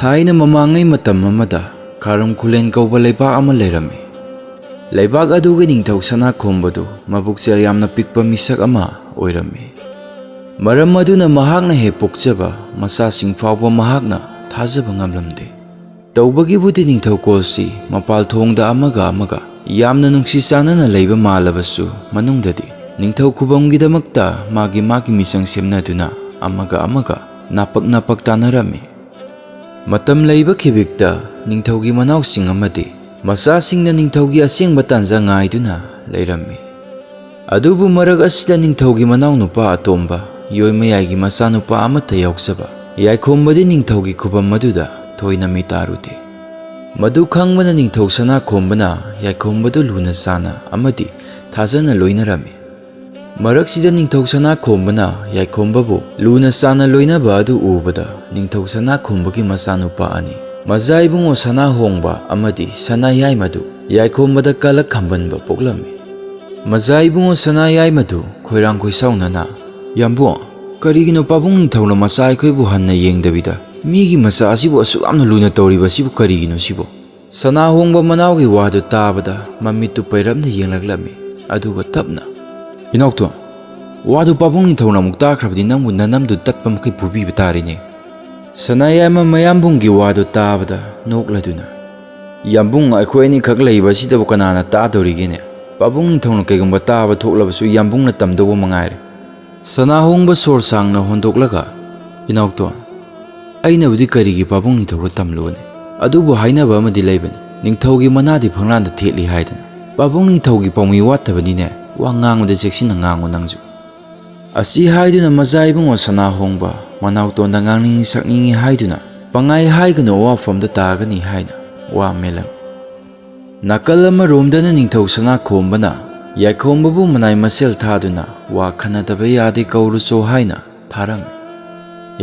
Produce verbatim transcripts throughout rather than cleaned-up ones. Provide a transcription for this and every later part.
ꯊꯥꯏꯅ ꯃꯃꯥꯡꯉꯩ ꯃꯇꯝ ꯑꯃꯗ ꯈꯥꯔꯝ ꯈꯨꯂꯦꯟ ꯀꯧꯕ ꯂꯩꯕꯥꯛ ꯑꯃ ꯂꯩꯔꯝꯃꯤ꯫ ꯂꯩꯕꯥꯛ ꯑꯗꯨꯒꯤ ꯅꯤꯡꯊꯧ ꯁꯅꯥꯈꯣꯝꯕꯗꯨ ꯃꯕꯨꯛꯆꯦꯜ ꯌꯥꯝꯅ ꯄꯤꯛꯄ ꯃꯤꯁꯛ ꯑꯃ ꯑꯣꯏꯔꯝꯃꯤ꯫ ꯃꯔꯝ ꯑꯗꯨꯅ ꯃꯍꯥꯛꯅ ꯍꯦꯛ ꯄꯣꯛꯆꯕ ꯃꯆꯥꯁꯤꯡ ꯐꯥꯎꯕ ꯃꯍꯥꯛꯅ ꯊꯥꯖꯕ ꯉꯝꯂꯝꯗꯦ꯫ ꯇꯧꯕꯒꯤꯕꯨꯗꯤ ꯅꯤꯡꯊꯧꯀꯣꯜꯁꯤ ꯃꯄꯥꯜ ꯊꯣꯡꯗ ꯑꯃꯒ ꯑꯃꯒ ꯌꯥꯝꯅ ꯅꯨꯡꯁꯤ ꯆꯥꯟꯅꯅ ꯂꯩꯕ ꯃꯥꯜꯂꯕꯁꯨ, ꯃꯅꯨꯡꯗꯗꯤ ꯅꯤꯡꯊꯧ ꯈꯨꯕꯝꯒꯤꯗꯃꯛꯇ ꯃꯥꯒꯤ ꯃꯥꯒꯤ ꯃꯤꯆꯪ ꯁꯦꯝꯅꯗꯨꯅ ꯑꯃꯒ ꯑꯃꯒ ꯅꯥꯄꯛ ꯅꯥꯄꯛ ꯇꯥꯟꯅꯔꯝꯃꯤ꯫ ꯃꯇꯝ ꯂꯩꯕ ꯈꯤꯕꯤꯛꯇ ꯅꯤꯡꯊꯧꯒꯤ ꯃꯅꯥꯎꯁꯤꯡ ꯑꯃꯗꯤ ꯃꯆꯥꯁꯤꯡꯅ ꯅꯤꯡꯊꯧꯒꯤ ꯑꯁꯦꯡꯕ ꯇꯥꯟꯖꯥ ꯉꯥꯏꯗꯨꯅ ꯂꯩꯔꯝꯃꯤ꯫ ꯑꯗꯨꯕꯨ ꯃꯔꯛ ꯑꯁꯤꯗ ꯅꯤꯡꯊꯧꯒꯤ ꯃꯅꯥꯎ ꯅꯨꯄꯥ ꯑꯇꯣꯝꯕ, ꯌꯣꯏ ꯃꯌꯥꯏꯒꯤ ꯃꯆꯥꯅꯨꯄꯥ ꯑꯃꯠꯇ ꯌꯥꯎꯖꯕ ꯌꯥꯏꯈꯣꯝꯕꯗꯤ ꯅꯤꯡꯊꯧꯒꯤ ꯈꯨꯕꯝ ꯑꯗꯨꯗ ꯊꯣꯏꯅ ꯃꯤꯇꯥꯔꯨꯗꯦ꯫ ꯃꯗꯨ ꯈꯪꯕꯅ ꯅꯤꯡꯊꯧ ꯁꯅꯥꯈꯣꯝꯕꯅ ꯌꯥꯏꯈꯣꯝꯕꯗꯨ ꯂꯨꯅ ꯆꯥꯟꯅ ꯑꯃꯗꯤ ꯊꯥꯖꯅ ꯂꯣꯏꯅꯔꯝꯃꯤ꯫ ꯃꯔꯛꯁꯤꯗ ꯅꯤꯡꯊꯧ ꯁꯅꯥꯈꯣꯝꯕꯅ ꯌꯥꯏꯈꯣꯝꯕꯕꯨ ꯂꯨꯅ ꯆꯥꯟꯅ ꯂꯣꯏꯅꯕ ꯑꯗꯨ ꯎꯕꯗ, ꯅꯤꯡꯊꯧ ꯁꯅꯥꯈꯣꯝꯕꯒꯤ ꯃꯆꯥꯅꯨꯄꯥ ꯑꯅꯤ, ꯃꯖꯥ ꯏꯕꯨꯡꯉꯣ ꯁꯅꯥꯍꯣꯡꯕ ꯑꯃꯗꯤ ꯁꯅꯥꯌꯥꯏꯃꯗꯨ ꯌꯥꯏꯈꯣꯝꯕꯗ ꯀꯂꯛ ꯈꯝꯕꯟꯕ ꯄꯣꯛꯂꯝꯃꯤ꯫ ꯃꯖꯥ ꯏꯕꯨꯡꯉꯣ ꯁꯅꯥꯌꯥꯏꯃꯗꯨ ꯈꯣꯏꯔꯥꯡ ꯈꯣꯏꯁꯥꯎꯅꯅ, "ꯌꯥꯝꯕꯨꯡ, ꯀꯔꯤꯒꯤꯅꯣ ꯄꯥꯕꯨꯡ ꯅꯤꯡꯊꯧꯅ ꯃꯆꯥ ꯑꯩꯈꯣꯏꯕꯨ ꯍꯟꯅ ꯌꯦꯡꯗꯕꯤꯗ ꯃꯤꯒꯤ ꯃꯆꯥ ꯑꯁꯤꯕꯨ ꯑꯁꯨꯛ ꯌꯥꯝꯅ ꯂꯨꯅ ꯇꯧꯔꯤꯕ ꯑꯁꯤꯕꯨ ꯀꯔꯤꯒꯤꯅꯣ ꯁꯤꯕꯨ?" ꯁꯅꯥꯍꯣꯡꯕ ꯃꯅꯥꯎꯒꯤ ꯋꯥꯗꯨ ꯇꯥꯕꯗ ꯃꯃꯤꯠꯇꯨ ꯄꯩꯔꯞꯅ ꯌꯦꯡꯂꯛꯂꯝꯃꯤ꯫ ꯑꯗꯨꯒ ꯇꯞꯅ, "ꯏꯅꯥꯎꯇꯣꯟ, ꯋꯥꯗꯨ ꯄꯥꯕꯨꯡ ꯅꯤꯡꯊꯧꯅ ꯑꯃꯨꯛ ꯇꯥꯈ꯭ꯔꯕꯗꯤ ꯅꯪꯕꯨ ꯅꯅꯝꯗꯨ ꯇꯠꯄ ꯃꯈꯩ ꯐꯨꯕꯤꯕ ꯇꯥꯔꯦꯅꯦ꯫ ꯁꯅꯥꯌꯥꯏꯃ ꯃꯌꯥꯝꯕꯨꯡꯒꯤ ꯋꯥꯗꯨ ꯇꯥꯕꯗ ꯅꯣꯛꯂꯗꯨꯅ, "ꯌꯥꯝꯕꯨꯡ, ꯑꯩꯈꯣꯏ ꯑꯅꯤꯈꯛ ꯂꯩꯕ ꯑꯁꯤꯗꯕꯨ ꯀꯅꯥꯅ ꯇꯥꯗꯧꯔꯤꯒꯦꯅꯦ? ꯄꯥꯕꯨꯡ ꯅꯤꯡꯊꯧꯅ ꯀꯩꯒꯨꯝꯕ ꯇꯥꯕ ꯊꯣꯛꯂꯕꯁꯨ ꯌꯥꯝꯕꯨꯡꯅ ꯇꯝꯗꯧꯕ ꯃꯉꯥꯏꯔꯦ꯫" ꯁꯅꯥꯍꯣꯡꯕ ꯁꯣꯔ ꯁꯥꯡꯅ ꯍꯣꯟꯗꯣꯛꯂꯒ, "ꯏꯅꯥꯎꯇꯣꯟ, ꯑꯩꯅꯕꯨꯗꯤ ꯀꯔꯤꯒꯤ ꯄꯥꯕꯨꯡ ꯅꯤꯡꯊꯧꯗ ꯇꯝꯂꯨꯒꯅꯤ? ꯑꯗꯨꯕꯨ ꯍꯥꯏꯅꯕ ꯑꯃꯗꯤ ꯂꯩꯕꯅꯤ, ꯅꯤꯡꯊꯧꯒꯤ ꯃꯅꯥꯗꯤ ꯐꯪꯂꯥꯟꯗ ꯊꯦꯠꯂꯤ ꯍꯥꯏꯗꯅ꯫ ꯄꯥꯕꯨꯡ ꯅꯤꯡꯊꯧꯒꯤ ꯄꯥꯎꯃꯤ ꯋꯥꯠꯇꯕꯅꯤꯅꯦ, ꯋꯥ ꯉꯥꯡꯕꯗ ꯆꯦꯛꯁꯤꯟꯅ ꯉꯥꯡꯉꯨ ꯅꯪꯁꯨ꯫" ꯑꯁꯤ ꯍꯥꯏꯗꯨꯅ ꯃꯆꯥ ꯏꯕꯨꯡꯉꯣ ꯁꯅꯥꯍꯣꯡꯕ ꯃꯅꯥꯎꯇꯣꯟꯗ ꯉꯥꯡꯅꯤꯡꯉꯤ ꯁꯛꯅꯤꯡꯉꯤ ꯍꯥꯏꯗꯨꯅ ꯄꯪꯍꯥꯏ ꯍꯥꯏꯒꯅꯨ, ꯑꯋꯥꯐꯝꯗ ꯇꯥꯒꯅꯤ ꯍꯥꯏꯅ ꯋꯥ ꯃꯦꯜꯂꯝꯃꯤ꯫ ꯅꯥꯀꯜ ꯑꯃꯔꯣꯝꯗꯅ ꯅꯤꯡꯊꯧ ꯁꯅꯥꯈꯣꯝꯕꯅ ꯌꯥꯏꯈꯣꯝꯕꯕꯨ ꯃꯅꯥꯏ ꯃꯁꯦꯜ ꯊꯥꯗꯨꯅ ꯋꯥ ꯈꯟꯅꯗꯕ ꯌꯥꯗꯦ ꯀꯧꯔꯨꯆꯣ ꯍꯥꯏꯅ ꯊꯥꯔꯝꯃꯤ꯫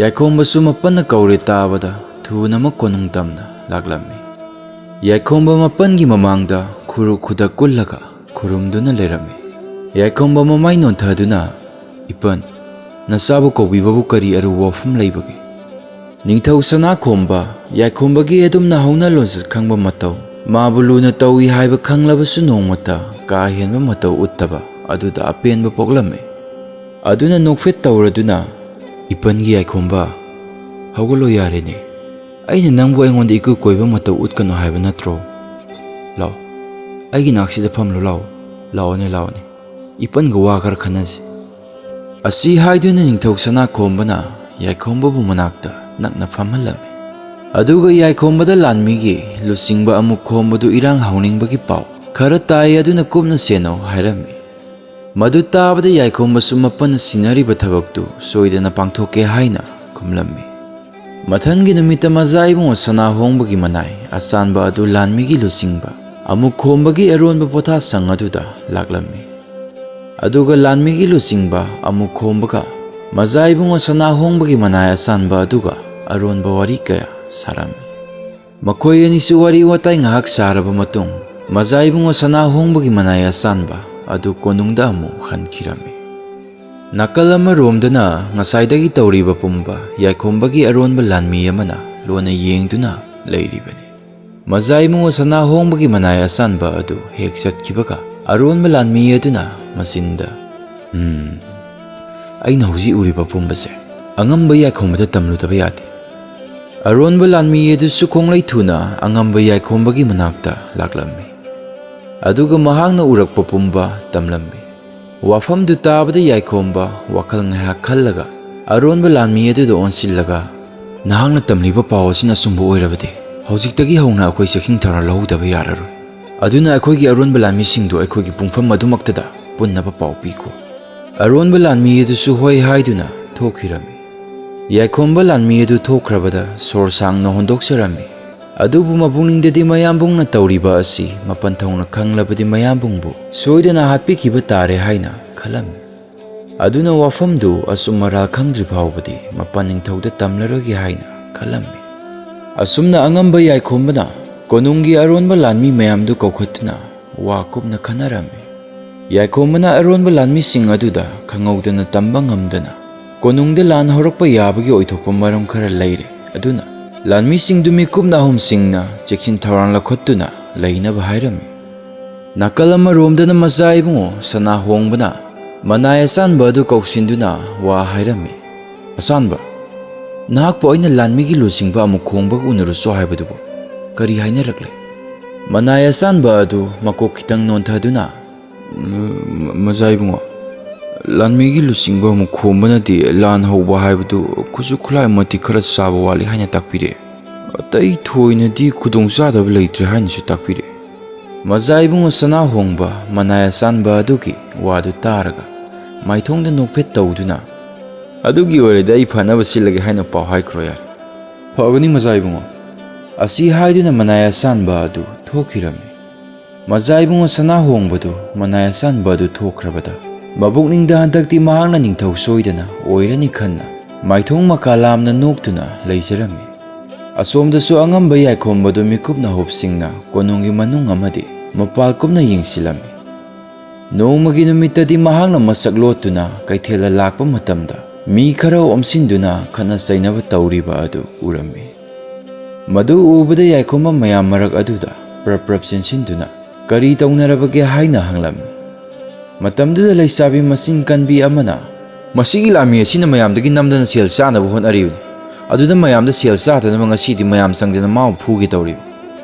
ꯌꯥꯏꯈꯣꯝꯕꯁꯨ ꯃꯄꯟꯅ ꯀꯧꯔꯦ ꯇꯥꯕꯗ ꯊꯨꯅꯃꯛ ꯀꯣꯅꯨꯡ ꯇꯝꯅ ꯂꯥꯛꯂꯝꯃꯤ꯫ ꯌꯥꯏꯈꯣꯝꯕ ꯃꯄꯟꯒꯤ ꯃꯃꯥꯡꯗ ꯈꯨꯔꯨ ꯈꯨꯗ ꯀꯨꯜꯂꯒ ꯈꯨꯔꯨꯝꯗꯨꯅ ꯂꯩꯔꯝꯃꯤ꯫ ꯌꯥꯏꯈꯣꯝꯕ ꯃꯃꯥꯏ ꯅꯣꯟꯊꯗꯨꯅ, "ꯏꯄꯟ, ꯅꯆꯥꯕꯨ ꯀꯧꯕꯤꯕꯕꯨ ꯀꯔꯤ ꯑꯔꯨꯕ ꯋꯥꯐꯝ ꯂꯩꯕꯒꯦ?" ꯅꯤꯡꯊꯧ ꯁꯅꯥꯈꯣꯝꯕ ꯌꯥꯏꯈꯣꯝꯕꯒꯤ ꯑꯗꯨꯝꯅ ꯍꯧꯅ ꯂꯣꯟꯆꯠ ꯈꯪꯕ ꯃꯇꯧ, ꯃꯥꯕꯨ ꯂꯨꯅ ꯇꯧꯏ ꯍꯥꯏꯕ ꯈꯪꯂꯕꯁꯨ ꯅꯣꯡꯃꯇ ꯀꯥ ꯍꯦꯟꯕ ꯃꯇꯧ ꯎꯠꯇꯕ ꯑꯗꯨꯗ ꯑꯄꯦꯟꯕ ꯄꯣꯛꯂꯝꯃꯤ꯫ ꯑꯗꯨꯅ ꯅꯣꯛꯐꯦꯠ ꯇꯧꯔꯗꯨꯅ, "ꯏꯄꯟꯒꯤ ꯌꯥꯏꯈꯣꯝꯕ, ꯍꯧꯒꯠꯂꯣ ꯌꯥꯔꯦꯅꯦ꯫ ꯑꯩꯅ ꯅꯪꯕꯨ ꯑꯩꯉꯣꯟꯗ ꯏꯀꯨꯏ ꯀꯣꯏꯕ ꯃꯇꯧ ꯎꯠꯀꯅꯨ ꯍꯥꯏꯕ ꯅꯠꯇ꯭ꯔꯣ? ꯂꯥꯛꯑꯣ, ꯑꯩꯒꯤ ꯅꯥꯛꯁꯤꯗ ꯐꯝꯂꯨ ꯂꯥꯛꯑꯣ꯫ ꯂꯥꯛꯑꯣꯅꯦ, ꯂꯥꯛꯑꯣꯅꯦ꯫ ꯏꯄꯟꯒ ꯋꯥ ꯈꯔ ꯈꯟꯅꯁꯤ"꯫ ꯑꯁꯤ ꯍꯥꯏꯗꯨꯅ ꯅꯤꯡꯊꯧ ꯁꯅꯥꯈꯣꯝꯕꯅ ꯌꯥꯏꯈꯣꯝꯕꯕꯨ ꯃꯅꯥꯛꯇ ꯅꯛꯅ ꯐꯝꯍꯜꯂꯝꯃꯤ꯫ ꯑꯗꯨꯒ ꯌꯥꯏꯈꯣꯝꯕꯗ ꯂꯥꯟꯃꯤꯒꯤ ꯂꯨꯆꯤꯡꯕ ꯑꯃꯨꯛ ꯈꯣꯝꯕꯗꯨ ꯏꯔꯥꯡ ꯍꯧꯅꯤꯡꯕꯒꯤ ꯄꯥꯎ ꯈꯔ ꯇꯥꯏ, ꯑꯗꯨꯅ ꯀꯨꯞꯅ ꯁꯦꯟꯅꯧ ꯍꯥꯏꯔꯝꯃꯤ꯫ ꯃꯗꯨ ꯇꯥꯕꯗ ꯌꯥꯏꯈꯣꯝꯕꯁꯨ ꯃꯄꯟꯅ ꯁꯤꯟꯅꯔꯤꯕ ꯊꯕꯛꯇꯨ ꯁꯣꯏꯗꯅ ꯄꯥꯡꯊꯣꯛꯀꯦ ꯍꯥꯏꯅ ꯈꯨꯝꯂꯝꯃꯤ꯫ ꯃꯊꯪꯒꯤ ꯅꯨꯃꯤꯠꯇ ꯃꯖꯥ ꯏꯕꯨꯡꯉꯣ ꯁꯅꯥꯍꯣꯡꯕꯒꯤ ꯃꯅꯥꯏ ꯑꯆꯥꯟꯕ ꯑꯗꯨ ꯂꯥꯟꯃꯤꯒꯤ ꯂꯨꯆꯤꯡꯕ ꯑꯃꯨꯛ ꯈꯣꯝꯕꯒꯤ ꯑꯔꯣꯟꯕ ꯄꯣꯊꯥꯁꯪ ꯑꯗꯨꯗ ꯂꯥꯛꯂꯝꯃꯤ꯫ ꯑꯗꯨꯒ ꯂꯥꯟꯃꯤꯒꯤ ꯂꯨꯆꯤꯡꯕ ꯑꯃꯨꯛ ꯈꯣꯝꯕꯒ ꯃꯖꯥ ꯏꯕꯨꯡꯉꯣ ꯁꯅꯥꯍꯣꯡꯕꯒꯤ ꯃꯅꯥꯏ ꯑꯆꯥꯟꯕ ꯑꯗꯨꯒ ꯑꯔꯣꯟꯕ ꯋꯥꯔꯤ ꯀꯌꯥ ꯁꯥꯔꯝꯃꯤ꯫ ꯃꯈꯣꯏ ꯑꯅꯤꯁꯨ ꯋꯥꯔꯤ ꯋꯥꯇꯥꯏ ꯉꯥꯏꯍꯥꯛ ꯁꯥꯔꯕ ꯃꯇꯨꯡ, ꯃꯖꯥ ꯏꯕꯨꯡꯉꯣ ꯁꯅꯥꯍꯣꯡꯕꯒꯤ ꯃꯅꯥꯏ ꯑꯆꯥꯟꯕ ꯑꯗꯨ ꯀꯣꯅꯨꯡꯗ ꯑꯃꯨꯛ ꯍꯟꯈꯤꯔꯝꯃꯤ꯫ ꯅꯥꯀꯜ ꯑꯃꯔꯣꯝꯗꯅ ꯉꯁꯥꯏꯗꯒꯤ ꯇꯧꯔꯤꯕ ꯄꯨꯝꯕ ꯌꯥꯏꯈꯣꯝꯕꯒꯤ ꯑꯔꯣꯟꯕ ꯂꯥꯟꯃꯤ ꯑꯃꯅ ꯂꯣꯟꯅ ꯌꯦꯡꯗꯨꯅ ꯂꯩꯔꯤꯕꯅꯤ꯫ ꯃꯖꯥ ꯏꯕꯨꯡꯉꯣ ꯁꯅꯥꯍꯣꯡꯕꯒꯤ ꯃꯅꯥꯏ ꯑꯆꯥꯟꯕ ꯑꯗꯨ ꯍꯦꯛ ꯆꯠꯈꯤꯕꯒ, ꯑꯔꯣꯟꯕ ꯂꯥꯟꯃꯤ ꯑꯗꯨꯅ ꯃꯆꯤꯟꯗ, "ꯎꯝ, ꯑꯩꯅ ꯍꯧꯖꯤꯛ ꯎꯔꯤꯕ ꯄꯨꯝꯕꯁꯦ ꯑꯉꯝꯕ ꯌꯥꯏꯈꯣꯝꯕꯗ ꯇꯝꯂꯨꯗꯕ ꯌꯥꯗꯦ"꯫ ꯑꯔꯣꯟꯕ ꯂꯥꯟꯃꯤ ꯑꯗꯨꯁꯨ ꯈꯣꯡꯂꯩ ꯊꯨꯅ ꯑꯉꯝꯕ ꯌꯥꯏꯈꯣꯝꯕꯒꯤ ꯃꯅꯥꯛꯇ ꯂꯥꯛꯂꯝꯃꯤ꯫ ꯑꯗꯨꯒ ꯃꯍꯥꯛꯅ ꯎꯔꯛꯄ ꯄꯨꯝꯕ ꯇꯝꯂꯝꯃꯤ꯫ ꯋꯥꯐꯝꯗꯨ ꯇꯥꯕꯗ ꯌꯥꯏꯈꯣꯝꯕ ꯋꯥꯈꯜ ꯉꯥꯏꯍꯥꯛ ꯈꯜꯂꯒ ꯑꯔꯣꯟꯕ ꯂꯥꯟꯃꯤ ꯑꯗꯨꯗ ꯑꯣꯟꯁꯤꯜꯂꯒ, "ꯅꯍꯥꯛꯅ ꯇꯝꯂꯤꯕ ꯄꯥꯎ ꯑꯁꯤꯅ ꯑꯆꯨꯝꯕ ꯑꯣꯏꯔꯕꯗꯤ, ꯍꯧꯖꯤꯛꯇꯒꯤ ꯍꯧꯅ ꯑꯩꯈꯣꯏ ꯆꯦꯛꯁꯤꯟ ꯊꯧꯔꯥꯡ ꯂꯧꯍꯧꯗꯕ ꯌꯥꯔꯔꯣꯏ꯫ ꯑꯗꯨꯅ ꯑꯩꯈꯣꯏꯒꯤ ꯑꯔꯣꯟꯕ ꯂꯥꯟꯃꯤꯁꯤꯡꯗꯨ ꯑꯩꯈꯣꯏꯒꯤ ꯄꯨꯡꯐꯝ ꯑꯗꯨꯃꯛꯇꯗ ꯄꯨꯟꯅꯕ ꯄꯥꯎ ꯄꯤꯈꯣ"꯫ ꯑꯔꯣꯟꯕ ꯂꯥꯟꯃꯤ ꯑꯗꯨꯁꯨ ꯍꯣꯏ ꯍꯥꯏꯗꯨꯅ ꯊꯣꯛꯈꯤꯔꯝꯃꯤ꯫ ꯌꯥꯏꯈꯣꯝꯕ ꯂꯥꯟꯃꯤ ꯑꯗꯨ ꯊꯣꯛꯈ꯭ꯔꯕꯗ ꯁꯣꯔ ꯁꯥꯡꯅ ꯍꯣꯟꯗꯣꯛꯆꯔꯝꯃꯤ꯫ ꯑꯗꯨꯕꯨ ꯃꯄꯨꯛꯅꯤꯡꯗꯗꯤ ꯃꯌꯥꯝꯕꯨꯡꯅ ꯇꯧꯔꯤꯕ ꯑꯁꯤ ꯃꯄꯟ ꯊꯧꯅ ꯈꯪꯂꯕꯗꯤ ꯃꯌꯥꯝꯕꯨꯡꯕꯨ ꯁꯣꯏꯗꯅ ꯍꯥꯠꯄꯤꯈꯤꯕ ꯇꯥꯔꯦ ꯍꯥꯏꯅ ꯈꯜꯂꯝꯃꯤ꯫ ꯑꯗꯨꯅ ꯋꯥꯐꯝꯗꯨ ꯑꯆꯨꯝ ꯑꯔꯥꯜ ꯈꯪꯗ꯭ꯔꯤ ꯐꯥꯎꯕꯗꯤ ꯃꯄꯟ ꯅꯤꯡꯊꯧꯗ ꯇꯝꯂꯔꯣꯏꯒꯦ ꯍꯥꯏꯅ ꯈꯜꯂꯝꯃꯤ꯫ ꯑꯁꯨꯝꯅ ꯑꯉꯝꯕ ꯌꯥꯏꯈꯣꯝꯕꯅ ꯀꯣꯅꯨꯡꯒꯤ ꯑꯔꯣꯟꯕ ꯂꯥꯟꯃꯤ ꯃꯌꯥꯝꯗꯨ ꯀꯧꯈꯠꯇꯨꯅ ꯋꯥ ꯀꯨꯞꯅ ꯈꯟꯅꯔꯝꯃꯤ꯫ ꯌꯥꯏꯈꯣꯝꯕꯅ ꯑꯔꯣꯟꯕ ꯂꯥꯟꯃꯤꯁꯤꯡ ꯑꯗꯨꯗ ꯈꯪꯍꯧꯗꯅ ꯇꯝꯕ ꯉꯝꯗꯅ ꯀꯣꯅꯨꯡꯗ ꯂꯥꯟ ꯍꯧꯔꯛꯄ ꯌꯥꯕꯒꯤ ꯑꯣꯏꯊꯣꯛꯄ ꯃꯔꯝ ꯈꯔ ꯂꯩꯔꯦ꯫ ꯑꯗꯨꯅ ꯂꯥꯟꯃꯤꯁꯤꯡꯗꯨ ꯃꯤꯀꯨꯞꯅ ꯑꯍꯨꯝꯁꯤꯡꯅ ꯆꯦꯛꯁꯤꯟ ꯊꯧꯔꯥꯡ ꯂꯧꯈꯠꯇꯨꯅ ꯂꯩꯅꯕ ꯍꯥꯏꯔꯝꯃꯤ꯫ ꯅꯥꯀꯜ ꯑꯃꯔꯣꯝꯗꯅ ꯃꯆꯥ ꯏꯕꯨꯡꯉꯣ ꯁꯅꯥ ꯍꯣꯡꯕꯅ ꯃꯅꯥꯏ ꯑꯆꯥꯟꯕ ꯑꯗꯨ ꯀꯧꯁꯤꯟꯗꯨꯅ ꯋꯥ ꯍꯥꯏꯔꯝꯃꯤ꯫ "ꯑꯆꯥꯟꯕ, ꯅꯍꯥꯛꯄꯨ ꯑꯩꯅ ꯂꯥꯟꯃꯤꯒꯤ ꯂꯨꯆꯤꯡꯕ ꯑꯃꯨꯛ ꯈꯣꯡꯕꯒ ꯎꯅꯔꯨꯆꯣ ꯍꯥꯏꯕꯗꯨꯕꯨ ꯀꯔꯤ ꯍꯥꯏꯅꯔꯛꯂꯦ?" ꯃꯅꯥꯏ ꯑꯆꯥꯟꯕ ꯑꯗꯨ ꯃꯀꯣꯛ ꯈꯤꯇꯪ ꯅꯣꯟꯊꯗꯨꯅ, "ꯃ-, ꯃ-, ꯃꯆꯥ ꯏꯕꯨꯡꯉꯣ, ꯂꯥꯟꯃꯤꯒꯤ ꯂꯨꯆꯤꯡꯕ ꯑꯃꯨꯛ ꯈꯣꯝꯕꯅꯗꯤ ꯂꯥꯟ ꯍꯧꯕ ꯍꯥꯏꯕꯗꯨ ꯈꯨꯠꯁꯨ ꯈꯨꯠꯂꯥꯏ ꯃꯇꯤꯛ ꯈꯔ ꯆꯥꯕ ꯋꯥꯠꯂꯤ ꯍꯥꯏꯅ ꯇꯥꯛꯄꯤꯔꯛꯑꯦ꯫ ꯑꯇꯩ ꯊꯣꯏꯅꯗꯤ ꯈꯨꯗꯣꯡꯆꯥꯗꯕ ꯂꯩꯇ꯭ꯔꯦ ꯍꯥꯏꯅꯁꯨ ꯇꯥꯛꯄꯤꯔꯛꯑꯦ꯫" ꯃꯆꯥ ꯏꯕꯨꯡꯉꯣ ꯁꯅꯥ ꯍꯣꯡꯕ ꯃꯅꯥꯏ ꯑꯆꯥꯟꯕ ꯑꯗꯨꯒꯤ ꯋꯥꯗꯨ ꯇꯥꯔꯒ ꯃꯥꯏꯊꯣꯡꯗ ꯅꯣꯛꯐꯦꯠ ꯇꯧꯗꯨꯅ, "ꯑꯗꯨꯒꯤ ꯑꯣꯏꯔꯗꯤ ꯑꯩ ꯐꯅꯕ ꯁꯤꯜꯂꯒꯦ ꯍꯥꯏꯅ ꯄꯥꯎ ꯍꯥꯏꯈ꯭ꯔꯣ ꯌꯥꯔꯦ꯫ ꯐꯒꯅꯤ ꯃꯆꯥ ꯏꯕꯨꯡꯉꯣ꯫" ꯑꯁꯤ ꯍꯥꯏꯗꯨꯅ ꯃꯅꯥꯏ ꯑꯆꯥꯟꯕ ꯑꯗꯨ ꯊꯣꯛꯈꯤꯔꯝꯃꯤ꯫ ꯃꯆꯥ ꯏꯕꯨꯡꯉꯣ ꯁꯅꯥ ꯍꯣꯡꯕꯗꯨ ꯃꯅꯥꯏ ꯑꯆꯥꯟꯕ ꯑꯗꯨ ꯊꯣꯛꯈ꯭ꯔꯕꯗ ꯃꯕꯨꯛꯅꯤꯡꯗ ꯍꯟꯗꯛꯇꯤ ꯃꯍꯥꯛꯅ ꯅꯤꯡꯊꯧ ꯁꯣꯏꯗꯅ ꯑꯣꯏꯔꯅꯤ ꯈꯟꯅ ꯃꯥꯏꯊꯣꯡ ꯃꯀꯥ ꯂꯥꯝꯅ ꯅꯣꯛꯇꯨꯅ ꯂꯩꯖꯔꯝꯃꯤ꯫ ꯑꯁꯣꯝꯗꯁꯨ ꯑꯉꯝꯕ ꯌꯥꯏꯈꯣꯝꯕꯗꯨ ꯃꯤꯀꯨꯞꯅ ꯍꯨꯞꯁꯤꯡꯅ ꯀꯣꯅꯨꯡꯒꯤ ꯃꯅꯨꯡ ꯑꯃꯗꯤ ꯃꯄꯥꯜ ꯀꯨꯞꯅ ꯌꯦꯡꯁꯤꯜꯂꯝꯃꯤ꯫ ꯅꯣꯡꯃꯒꯤ ꯅꯨꯃꯤꯠꯇꯗꯤ ꯃꯍꯥꯛꯅ ꯃꯁꯛ ꯂꯣꯠꯇꯨꯅ ꯀꯩꯊꯦꯜꯗ ꯂꯥꯛꯄ ꯃꯇꯝꯗ ꯃꯤ ꯈꯔ ꯑꯣꯝꯁꯤꯟꯗꯨꯅ ꯈꯠꯅ ꯆꯩꯅꯕ ꯇꯧꯔꯤꯕ ꯑꯗꯨ ꯎꯔꯝꯃꯤ꯫ ꯃꯗꯨ ꯎꯕꯗ ꯌꯥꯏꯈꯣꯝꯕ ꯃꯌꯥꯝ ꯃꯔꯛ ꯑꯗꯨꯗ ꯄ꯭ꯔꯞ ꯄ꯭ꯔꯞ ꯆꯦꯟꯁꯤꯟꯗꯨꯅ ꯀꯔꯤ ꯇꯧꯅꯔꯕꯒꯦ ꯍꯥꯏꯅ ꯍꯪꯂꯝꯃꯤ꯫ ꯃꯇꯝꯗꯨꯗ ꯂꯩꯁꯥꯕꯤ ꯃꯆꯤꯟ ꯀꯟꯕꯤ ꯑꯃꯅ, "ꯃꯁꯤꯒꯤ ꯂꯥꯟꯃꯤ ꯑꯁꯤꯅ ꯃꯌꯥꯝꯗꯒꯤ ꯅꯝꯗꯅ ꯁꯦꯜ ꯆꯥꯅꯕ ꯍꯣꯠꯅꯔꯤꯕꯅꯤ꯫ ꯑꯗꯨꯗ ꯃꯌꯥꯝꯗ ꯁꯦꯜ ꯆꯥꯗꯅꯕ ꯉꯁꯤꯗꯤ ꯃꯌꯥꯝ ꯆꯪꯗꯅ ꯃꯥꯕꯨ ꯐꯨꯒꯦ ꯇꯧꯔꯤꯕꯅꯤ꯫"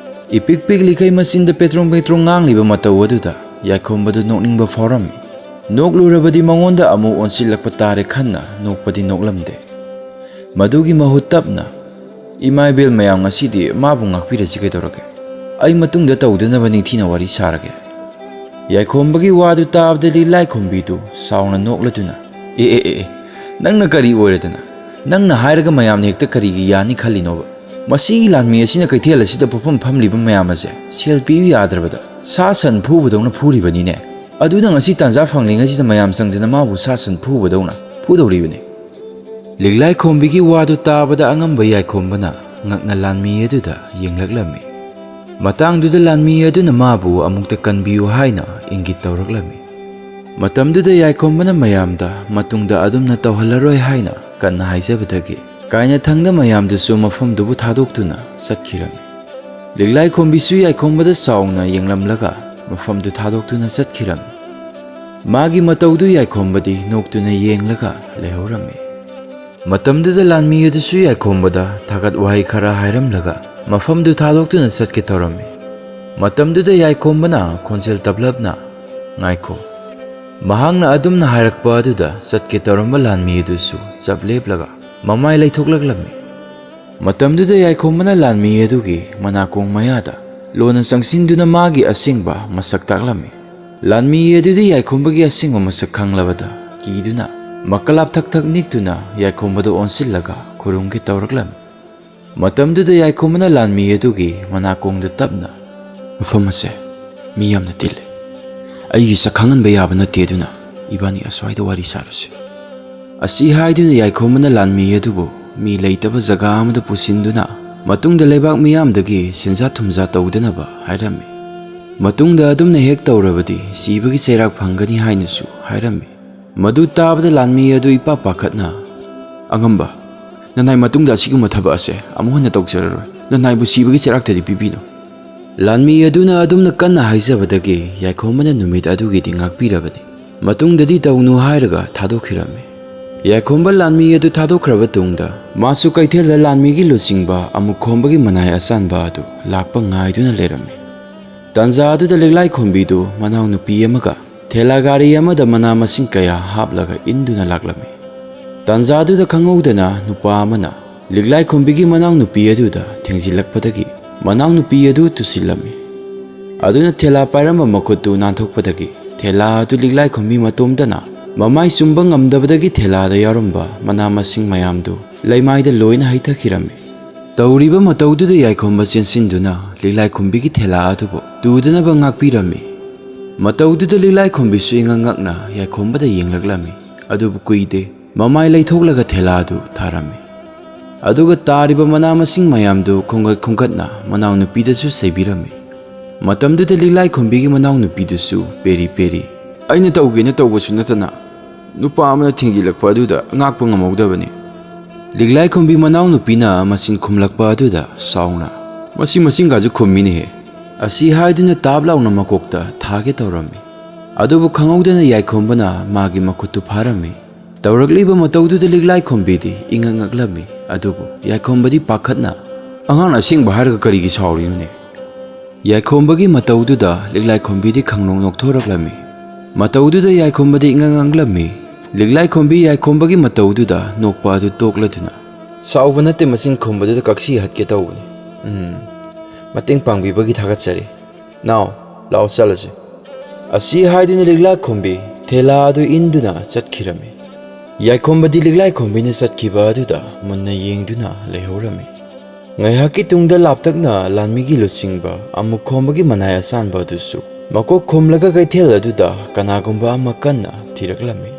ꯏꯄꯤꯛ ꯄꯤꯛꯂꯤꯈꯩ ꯃꯆꯤꯟꯗ ꯄꯦꯇ꯭ꯔꯣꯡ ꯄꯦꯇ꯭ꯔꯣꯡ ꯉꯥꯡꯂꯤꯕ ꯃꯇꯧ ꯑꯗꯨꯗ ꯌꯥꯏꯈꯣꯝꯕꯗꯨ ꯅꯣꯛꯅꯤꯡꯕ ꯐꯥꯎꯔꯝꯃꯤ꯫ ꯅꯣꯛꯂꯨꯔꯕꯗꯤ ꯃꯉꯣꯟꯗ ꯑꯃꯨꯛ ꯑꯣꯟꯁꯤꯜꯂꯛꯄ ꯇꯥꯔꯦ ꯈꯟꯅ ꯅꯣꯛꯄꯗꯤ ꯅꯣꯛꯂꯝꯗꯦ꯫ ꯃꯗꯨꯒꯤ ꯃꯍꯨꯠ ꯇꯞꯅ, "ꯏꯃꯥ ꯏꯕꯦꯜ ꯃꯌꯥꯝ, ꯉꯁꯤꯗꯤ ꯃꯥꯕꯨ ꯉꯥꯛꯄꯤꯔꯁꯤ ꯀꯩꯗꯧꯔꯒꯦ? ꯑꯩ ꯃꯇꯨꯡꯗ ꯇꯧꯗꯅꯕ ꯅꯤꯡꯊꯤꯅ ꯋꯥꯔꯤ ꯁꯥꯔꯒꯦ꯫" ꯌꯥꯏꯈꯣꯝꯕꯒꯤ ꯋꯥꯗꯨ ꯇꯥꯕꯗ ꯂꯤꯛꯂꯥꯏꯈꯣꯝꯕꯤꯗꯨ ꯁꯥꯎꯅ ꯅꯣꯛꯂꯗꯨꯅ, "ꯑꯦ, ꯑꯦ, ꯑꯦ, ꯑꯦ, ꯅꯪꯅ ꯀꯔꯤ ꯑꯣꯏꯔꯗꯅ? ꯅꯪꯅ ꯍꯥꯏꯔꯒ ꯃꯌꯥꯝꯅ ꯍꯦꯛꯇ ꯀꯔꯤꯒꯤ ꯌꯥꯅꯤ ꯈꯜꯂꯤꯅꯣꯕ? ꯃꯁꯤꯒꯤ ꯂꯥꯟꯃꯤ ꯑꯁꯤꯅ ꯀꯩꯊꯦꯜ ꯑꯁꯤꯗ ꯄꯣꯠꯐꯝ ꯐꯝꯂꯤꯕ ꯃꯌꯥꯝ ꯑꯁꯦ ꯁꯦꯜ ꯄꯤꯌꯨ ꯌꯥꯗ꯭ꯔꯕꯗ ꯁꯥ ꯁꯟ ꯐꯨꯕꯗꯧꯅ ꯐꯨꯔꯤꯕꯅꯤꯅꯦ꯫ ꯑꯗꯨꯅ ꯉꯁꯤ ꯇꯥꯟꯖꯥ ꯐꯪꯂꯤꯉꯩꯁꯤꯗ ꯃꯌꯥꯝ ꯆꯪꯗꯅ ꯃꯥꯕꯨ ꯁꯥ ꯁꯟ ꯐꯨꯕꯗꯧꯅ ꯐꯨꯗꯧꯔꯤꯕꯅꯤ꯫" ꯂꯤꯛꯂꯥꯏꯈꯣꯝꯕꯤꯒꯤ ꯋꯥꯗꯨ ꯇꯥꯕꯗ ꯑꯉꯝꯕ ꯌꯥꯏꯈꯣꯝꯕꯅ ꯉꯛꯅ ꯂꯥꯟꯃꯤ ꯑꯗꯨꯗ ꯌꯦꯡꯂꯛꯂꯝꯃꯤ꯫ ꯃꯇꯥꯡꯗꯨꯗ ꯂꯥꯟꯃꯤ ꯑꯗꯨꯅ ꯃꯥꯕꯨ ꯑꯃꯨꯛꯇ ꯀꯟꯕꯤꯌꯨ ꯍꯥꯏꯅ ꯏꯪꯒꯤꯠ ꯇꯧꯔꯛꯂꯝꯃꯤ꯫ ꯃꯇꯝꯗꯨꯗ ꯌꯥꯏꯈꯣꯝꯕꯅ ꯃꯌꯥꯝꯗ ꯃꯇꯨꯡꯗ ꯑꯗꯨꯝꯅ ꯇꯧꯍꯜꯂꯔꯣꯏ ꯍꯥꯏꯅ ꯀꯟꯅ ꯍꯥꯏꯖꯕꯗꯒꯤ ꯀꯥꯏꯅꯊꯪꯗ ꯃꯌꯥꯝꯗꯨꯁꯨ ꯃꯐꯝꯗꯨꯕꯨ ꯊꯥꯗꯣꯛꯇꯨꯅ ꯆꯠꯈꯤꯔꯝꯃꯤ꯫ ꯂꯤꯛꯂꯥꯏ ꯈꯣꯝꯕꯤꯁꯨ ꯌꯥꯏꯈꯣꯝꯕꯗ ꯆꯥꯎꯅ ꯌꯦꯡꯂꯝꯂꯒ ꯃꯐꯝꯗꯨ ꯊꯥꯗꯣꯛꯇꯨꯅ ꯆꯠꯈꯤꯔꯝꯃꯤ꯫ ꯃꯥꯒꯤ ꯃꯇꯧꯗꯨ ꯌꯥꯏꯈꯣꯝꯕꯗꯤ ꯅꯣꯛꯇꯨꯅ ꯌꯦꯡꯂꯒ ꯂꯩꯍꯧꯔꯝꯃꯤ꯫ ꯃꯇꯝꯗꯨꯗ ꯂꯥꯟꯃꯤ ꯑꯗꯨꯁꯨ ꯌꯥꯏꯈꯣꯝꯕꯗ ꯊꯥꯒꯠ ꯋꯥꯍꯩ ꯈꯔ ꯍꯥꯏꯔꯝꯂꯒ ꯃꯐꯝꯗꯨ ꯊꯥꯗꯣꯛꯇꯨꯅ ꯆꯠꯀꯦ ꯇꯧꯔꯝꯃꯤ꯫ ꯃꯇꯝꯗꯨꯗ ꯌꯥꯏꯈꯣꯝꯕꯅ ꯈꯣꯟꯖꯦꯜ ꯇꯞꯂꯞꯅ, "ꯉꯥꯏꯈꯣ"꯫ ꯃꯍꯥꯛꯅ ꯑꯗꯨꯝꯅ ꯍꯥꯏꯔꯛꯄ ꯑꯗꯨꯗ ꯆꯠꯀꯦ ꯇꯧꯔꯝꯕ ꯂꯥꯟꯃꯤ ꯑꯗꯨꯁꯨ ꯆꯞ ꯂꯦꯞꯂꯒ ꯃꯃꯥꯏ ꯂꯩꯊꯣꯛꯂꯛꯂꯝꯃꯤ꯫ ꯃꯇꯝꯗꯨꯗ ꯌꯥꯏꯈꯣꯝꯕꯅ ꯂꯥꯟꯃꯤ ꯑꯗꯨꯒꯤ ꯃꯅꯥꯀꯣꯡ ꯃꯌꯥꯗ ꯂꯣꯟꯅ ꯆꯪꯁꯤꯟꯗꯨꯅ ꯃꯥꯒꯤ ꯑꯁꯦꯡꯕ ꯃꯁꯛ ꯇꯥꯛꯂꯝꯃꯤ꯫ ꯂꯥꯟꯃꯤ ꯑꯗꯨꯗꯤ ꯌꯥꯏꯈꯣꯝꯕꯒꯤ ꯑꯁꯦꯡꯕ ꯃꯁꯛ ꯈꯪꯂꯕꯗ ꯀꯤꯗꯨꯅ ꯃꯀꯂꯥꯞ ꯊꯛ ꯊꯛ ꯅꯤꯛꯇꯨꯅ ꯌꯥꯏꯈꯣꯝꯕꯗ ꯑꯣꯟꯁꯤꯜꯂꯒ ꯈꯨꯔꯨꯝꯒꯦ ꯇꯧꯔꯛꯂꯝꯃꯤ꯫ ꯃꯇꯝꯗꯨꯗ ꯌꯥꯏꯈꯣꯝꯕꯅ ꯂꯥꯟꯃꯤ ꯑꯗꯨꯒꯤ ꯃꯅꯥꯀꯣꯡꯗ ꯇꯞꯅ, "ꯃꯐꯝ ꯑꯁꯦ ꯃꯤ ꯌꯥꯝꯅ ꯇꯤꯜꯂꯤ꯫ ꯑꯩꯒꯤ ꯁꯛ ꯈꯪꯍꯟꯕ ꯌꯥꯕ ꯅꯠꯇꯦ, ꯑꯗꯨꯅ ꯏꯕꯥꯅꯤ ꯑꯁ꯭ꯋꯥꯏꯗ ꯋꯥꯔꯤ ꯁꯥꯔꯨꯁꯤ"꯫ ꯑꯁꯤ ꯍꯥꯏꯗꯨꯅ ꯌꯥꯏꯈꯣꯝꯕꯅ ꯂꯥꯟꯃꯤ ꯑꯗꯨꯕꯨ ꯃꯤ ꯂꯩꯇꯕ ꯖꯒꯥ ꯑꯃꯗ ꯄꯨꯁꯤꯟꯗꯨꯅ ꯃꯇꯨꯡꯗ ꯂꯩꯕꯥꯛ ꯃꯤꯌꯥꯝꯗꯒꯤ ꯁꯦꯟꯖꯥ ꯊꯨꯝꯖꯥ ꯇꯧꯗꯅꯕ ꯍꯥꯏꯔꯝꯃꯤ꯫ ꯃꯇꯨꯡꯗ ꯑꯗꯨꯝꯅ ꯍꯦꯛ ꯇꯧꯔꯕꯗꯤ ꯁꯤꯕꯒꯤ ꯆꯩꯔꯥꯛ ꯐꯪꯒꯅꯤ ꯍꯥꯏꯅꯁꯨ ꯍꯥꯏꯔꯝꯃꯤ꯫ ꯃꯗꯨ ꯇꯥꯕꯗ ꯂꯥꯟꯃꯤ ꯑꯗꯨ ꯏꯄꯥ ꯄꯥꯈꯠꯅ, "ꯑꯉꯝꯕ, ꯅꯅꯥꯏ ꯃꯇꯨꯡꯗ ꯑꯁꯤꯒꯨꯝꯕ ꯊꯕꯛ ꯑꯁꯦ ꯑꯃꯨꯛ ꯍꯟꯅ ꯇꯧꯖꯔꯔꯣꯏ꯫ ꯅꯅꯥꯏꯕꯨ ꯁꯤꯕꯒꯤ ꯆꯩꯔꯥꯛꯇꯗꯤ ꯄꯤꯕꯤꯅꯨ"꯫ ꯂꯥꯟꯃꯤ ꯑꯗꯨꯅ ꯑꯗꯨꯝꯅ ꯀꯟꯅ ꯍꯥꯏꯖꯕꯗꯒꯤ ꯌꯥꯏꯈꯣꯝꯕꯅ ꯅꯨꯃꯤꯠ ꯑꯗꯨꯒꯤꯗꯤ ꯉꯥꯛꯄꯤꯔꯕꯅꯤ꯫ ꯃꯇꯨꯡꯗꯗꯤ ꯇꯧꯅꯨ ꯍꯥꯏꯔꯒ ꯊꯥꯗꯣꯛꯈꯤꯔꯝꯃꯤ꯫ ꯌꯥꯏꯈꯣꯝꯕ ꯂꯥꯟꯃꯤ ꯑꯗꯨ ꯊꯥꯗꯣꯛꯈ꯭ꯔꯕ ꯇꯨꯡꯗ ꯃꯥꯁꯨ ꯀꯩꯊꯦꯜꯗ ꯂꯥꯟꯃꯤꯒꯤ ꯂꯨꯆꯤꯡꯕ ꯑꯃꯨꯛ ꯈꯣꯝꯕꯒꯤ ꯃꯅꯥꯏ ꯑꯆꯥꯟꯕ ꯑꯗꯨ ꯂꯥꯛꯄ ꯉꯥꯏꯗꯨꯅ ꯂꯩꯔꯝꯃꯤ꯫ ꯇꯥꯟꯖꯥ ꯑꯗꯨꯗ ꯂꯤꯛꯂꯥꯏ ꯈꯣꯝꯕꯤꯗꯨ ꯃꯅꯥꯎꯅꯨꯄꯤ ꯑꯃꯒ ꯊꯦꯂꯥ ꯒꯥꯔꯤ ꯑꯃꯗ ꯃꯅꯥ ꯃꯁꯤꯡ ꯀꯌꯥ ꯍꯥꯞꯂꯒ ꯏꯟꯗꯨꯅ ꯂꯥꯛꯂꯝꯃꯤ꯫ ꯇꯥꯟꯖꯥꯗꯨꯗ ꯈꯪꯍꯧꯗꯅ ꯅꯨꯄꯥ ꯑꯃꯅ ꯂꯤꯛꯂꯥꯏ ꯈꯣꯝꯕꯤꯒꯤ ꯃꯅꯥꯎꯅꯨꯄꯤ ꯑꯗꯨꯗ ꯊꯦꯡꯖꯤꯜꯂꯛꯄꯗꯒꯤ ꯃꯅꯥꯎꯅꯨꯄꯤ ꯑꯗꯨ ꯇꯨꯁꯤꯜꯂꯝꯃꯤ꯫ ꯑꯗꯨꯅ ꯊꯦꯂꯥ ꯄꯥꯏꯔꯝꯕ ꯃꯈꯨꯠꯇꯨ ꯅꯥꯟꯊꯣꯛꯄꯗꯒꯤ ꯊꯦꯂꯥ ꯑꯗꯨ ꯂꯤꯛꯂꯥꯏ ꯈꯣꯝꯕꯤ ꯃꯇꯣꯝꯇꯅ ꯃꯃꯥꯏ ꯆꯨꯝꯕ ꯉꯝꯗꯕꯗꯒꯤ ꯊꯦꯂꯥꯗ ꯌꯥꯎꯔꯝꯕ ꯃꯅꯥ ꯃꯁꯤꯡ ꯃꯌꯥꯝꯗꯨ ꯂꯩꯃꯥꯏꯗ ꯂꯣꯏꯅ ꯍꯩꯊꯈꯤꯔꯝꯃꯤ꯫ ꯇꯧꯔꯤꯕ ꯃꯇꯧꯗꯨꯗ ꯌꯥꯏꯈꯣꯝꯕ ꯆꯦꯟꯁꯤꯟꯗꯨꯅ ꯂꯤꯛꯂꯥꯏ ꯈꯣꯝꯕꯤꯒꯤ ꯊꯦꯂꯥ ꯑꯗꯨꯕꯨ ꯇꯨꯗꯅꯕ ꯉꯥꯛꯄꯤꯔꯝꯃꯤ꯫ ꯃꯇꯧꯗꯨꯗ ꯂꯤꯛꯂꯥꯏ ꯈꯣꯝꯕꯤꯁꯨ ꯏꯉꯛ ꯉꯛꯅ ꯌꯥꯏꯈꯣꯝꯕꯗ ꯌꯦꯡꯂꯛꯂꯝꯃꯤ꯫ ꯑꯗꯨꯕꯨ ꯀꯨꯏꯗꯦ, ꯃꯃꯥꯏ ꯂꯩꯊꯣꯛꯂꯒ ꯊꯦꯂꯥꯗꯨ ꯊꯥꯔꯝꯃꯤ꯫ ꯑꯗꯨꯒ ꯇꯥꯔꯤꯕ ꯃꯅꯥ ꯃꯁꯤꯡ ꯃꯌꯥꯝꯗꯨ ꯈꯣꯡꯒꯠ ꯈꯣꯡꯒꯠꯅ ꯃꯅꯥꯎꯅꯨꯄꯤꯗꯁꯨ ꯁꯩꯕꯤꯔꯝꯃꯤ꯫ ꯃꯇꯝꯗꯨꯗ ꯂꯤꯛꯂꯥꯏ ꯈꯣꯝꯕꯤꯒꯤ ꯃꯅꯥꯎꯅꯨꯄꯤꯗꯨꯁꯨ ꯄꯦꯔꯤ ꯄꯦꯔꯤ, "ꯑꯩꯅ ꯇꯧꯒꯦꯅ ꯇꯧꯕꯁꯨ ꯅꯠꯇꯅ ꯅꯨꯄꯥ ꯑꯃꯅ ꯊꯤꯡꯖꯤꯜꯂꯛꯄ ꯑꯗꯨꯗ ꯉꯥꯛꯄ ꯉꯝꯍꯧꯗꯕꯅꯤ"꯫ ꯂꯤꯛꯂꯥꯏꯈꯣꯝꯕꯤ ꯃꯅꯥꯎꯅꯨꯄꯤꯅ ꯃꯆꯤꯟ ꯈꯨꯝꯂꯛꯄ ꯑꯗꯨꯗ ꯁꯥꯎꯅ, "ꯃꯁꯤ ꯃꯆꯤꯟꯒꯁꯨ ꯈꯨꯝꯃꯤꯅꯦꯍꯦ!" ꯑꯁꯤ ꯍꯥꯏꯗꯨꯅ ꯇꯥꯞ ꯂꯥꯎꯅ ꯃꯀꯣꯛꯇ ꯊꯥꯒꯦ ꯇꯧꯔꯝꯃꯤ꯫ ꯑꯗꯨꯕꯨ ꯈꯪꯍꯧꯗꯅ ꯌꯥꯏꯈꯣꯝꯕꯅ ꯃꯥꯒꯤ ꯃꯈꯨꯠꯇꯨ ꯐꯥꯔꯝꯃꯤ꯫ ꯇꯧꯔꯛꯂꯤꯕ ꯃꯇꯧꯗꯨꯗ ꯂꯤꯛꯂꯥꯏꯈꯣꯝꯕꯤꯗꯤ ꯏꯉꯛ ꯉꯛꯂꯝꯃꯤ꯫ ꯑꯗꯨꯕꯨ ꯌꯥꯏꯈꯣꯝꯕꯗꯤ ꯄꯥꯈꯠꯅ, "ꯑꯉꯥꯡꯅ ꯑꯁꯦꯡꯕ ꯍꯥꯏꯔꯒ ꯀꯔꯤꯒꯤ ꯁꯥꯎꯔꯤꯅꯣꯅꯦ?" ꯌꯥꯏꯈꯣꯝꯕꯒꯤ ꯃꯇꯧꯗꯨꯗ ꯂꯤꯛꯂꯥꯏꯈꯣꯝꯕꯤꯗꯤ ꯈꯪꯅꯣꯛ ꯅꯣꯛꯊꯣꯔꯛꯂꯝꯃꯤ꯫ ꯃꯇꯧꯗꯨꯗ ꯌꯥꯏꯈꯣꯝꯕꯗꯤ ꯏꯉꯛ ꯉꯛꯂꯝꯃꯤ꯫ ꯂꯤꯛꯂꯥꯏꯈꯣꯝꯕꯤ ꯌꯥꯏꯈꯣꯝꯕꯒꯤ ꯃꯇꯧꯗꯨꯗ ꯅꯣꯛꯄ ꯑꯗꯨ ꯇꯣꯛꯂꯗꯨꯅ, "ꯁꯥꯎꯕ ꯅꯠꯇꯦ, ꯃꯆꯤꯟ ꯈꯨꯝꯕꯗꯨꯗ ꯀꯛꯁꯤ ꯍꯠꯀꯦ ꯇꯧꯕꯅꯤ꯫ ꯎꯝ, ꯃꯇꯦꯡ ꯄꯥꯡꯕꯤꯕꯒꯤ ꯊꯥꯒꯠꯆꯔꯤ꯫ ꯅꯥꯎ, ꯂꯥꯛꯑꯣ ꯆꯠꯂꯁꯤ꯫" ꯑꯁꯤ ꯍꯥꯏꯗꯨꯅ ꯂꯤꯛꯂꯥꯏꯈꯣꯝꯕꯤ ꯊꯦꯂꯥ ꯑꯗꯨ ꯏꯟꯗꯨꯅ ꯆꯠꯈꯤꯔꯝꯃꯤ꯫ ꯌꯥꯏꯈꯣꯝꯕꯗꯤ ꯂꯤꯛꯂꯥꯏꯈꯣꯝꯕꯤꯅ ꯆꯠꯈꯤꯕ ꯑꯗꯨꯗ ꯃꯨꯟꯅ ꯌꯦꯡꯗꯨꯅ ꯂꯩꯍꯧꯔꯝꯃꯤ꯫ ꯉꯥꯏꯍꯥꯛꯀꯤ ꯇꯨꯡꯗ ꯂꯥꯞꯇꯛꯅ ꯂꯥꯟꯃꯤꯒꯤ ꯂꯨꯆꯤꯡꯕ ꯑꯃꯨꯛꯈꯣꯝꯕꯒꯤ ꯃꯅꯥꯏ ꯑꯁꯥꯟꯕ ꯑꯗꯨꯁꯨ ꯃꯀꯣꯛ ꯈꯨꯝꯂꯒ ꯀꯩꯊꯦꯜ ꯑꯗꯨꯗ ꯀꯅꯥꯒꯨꯝꯕ ꯑꯃ ꯀꯟꯅ ꯊꯤꯔꯛꯂꯝꯃꯤ꯫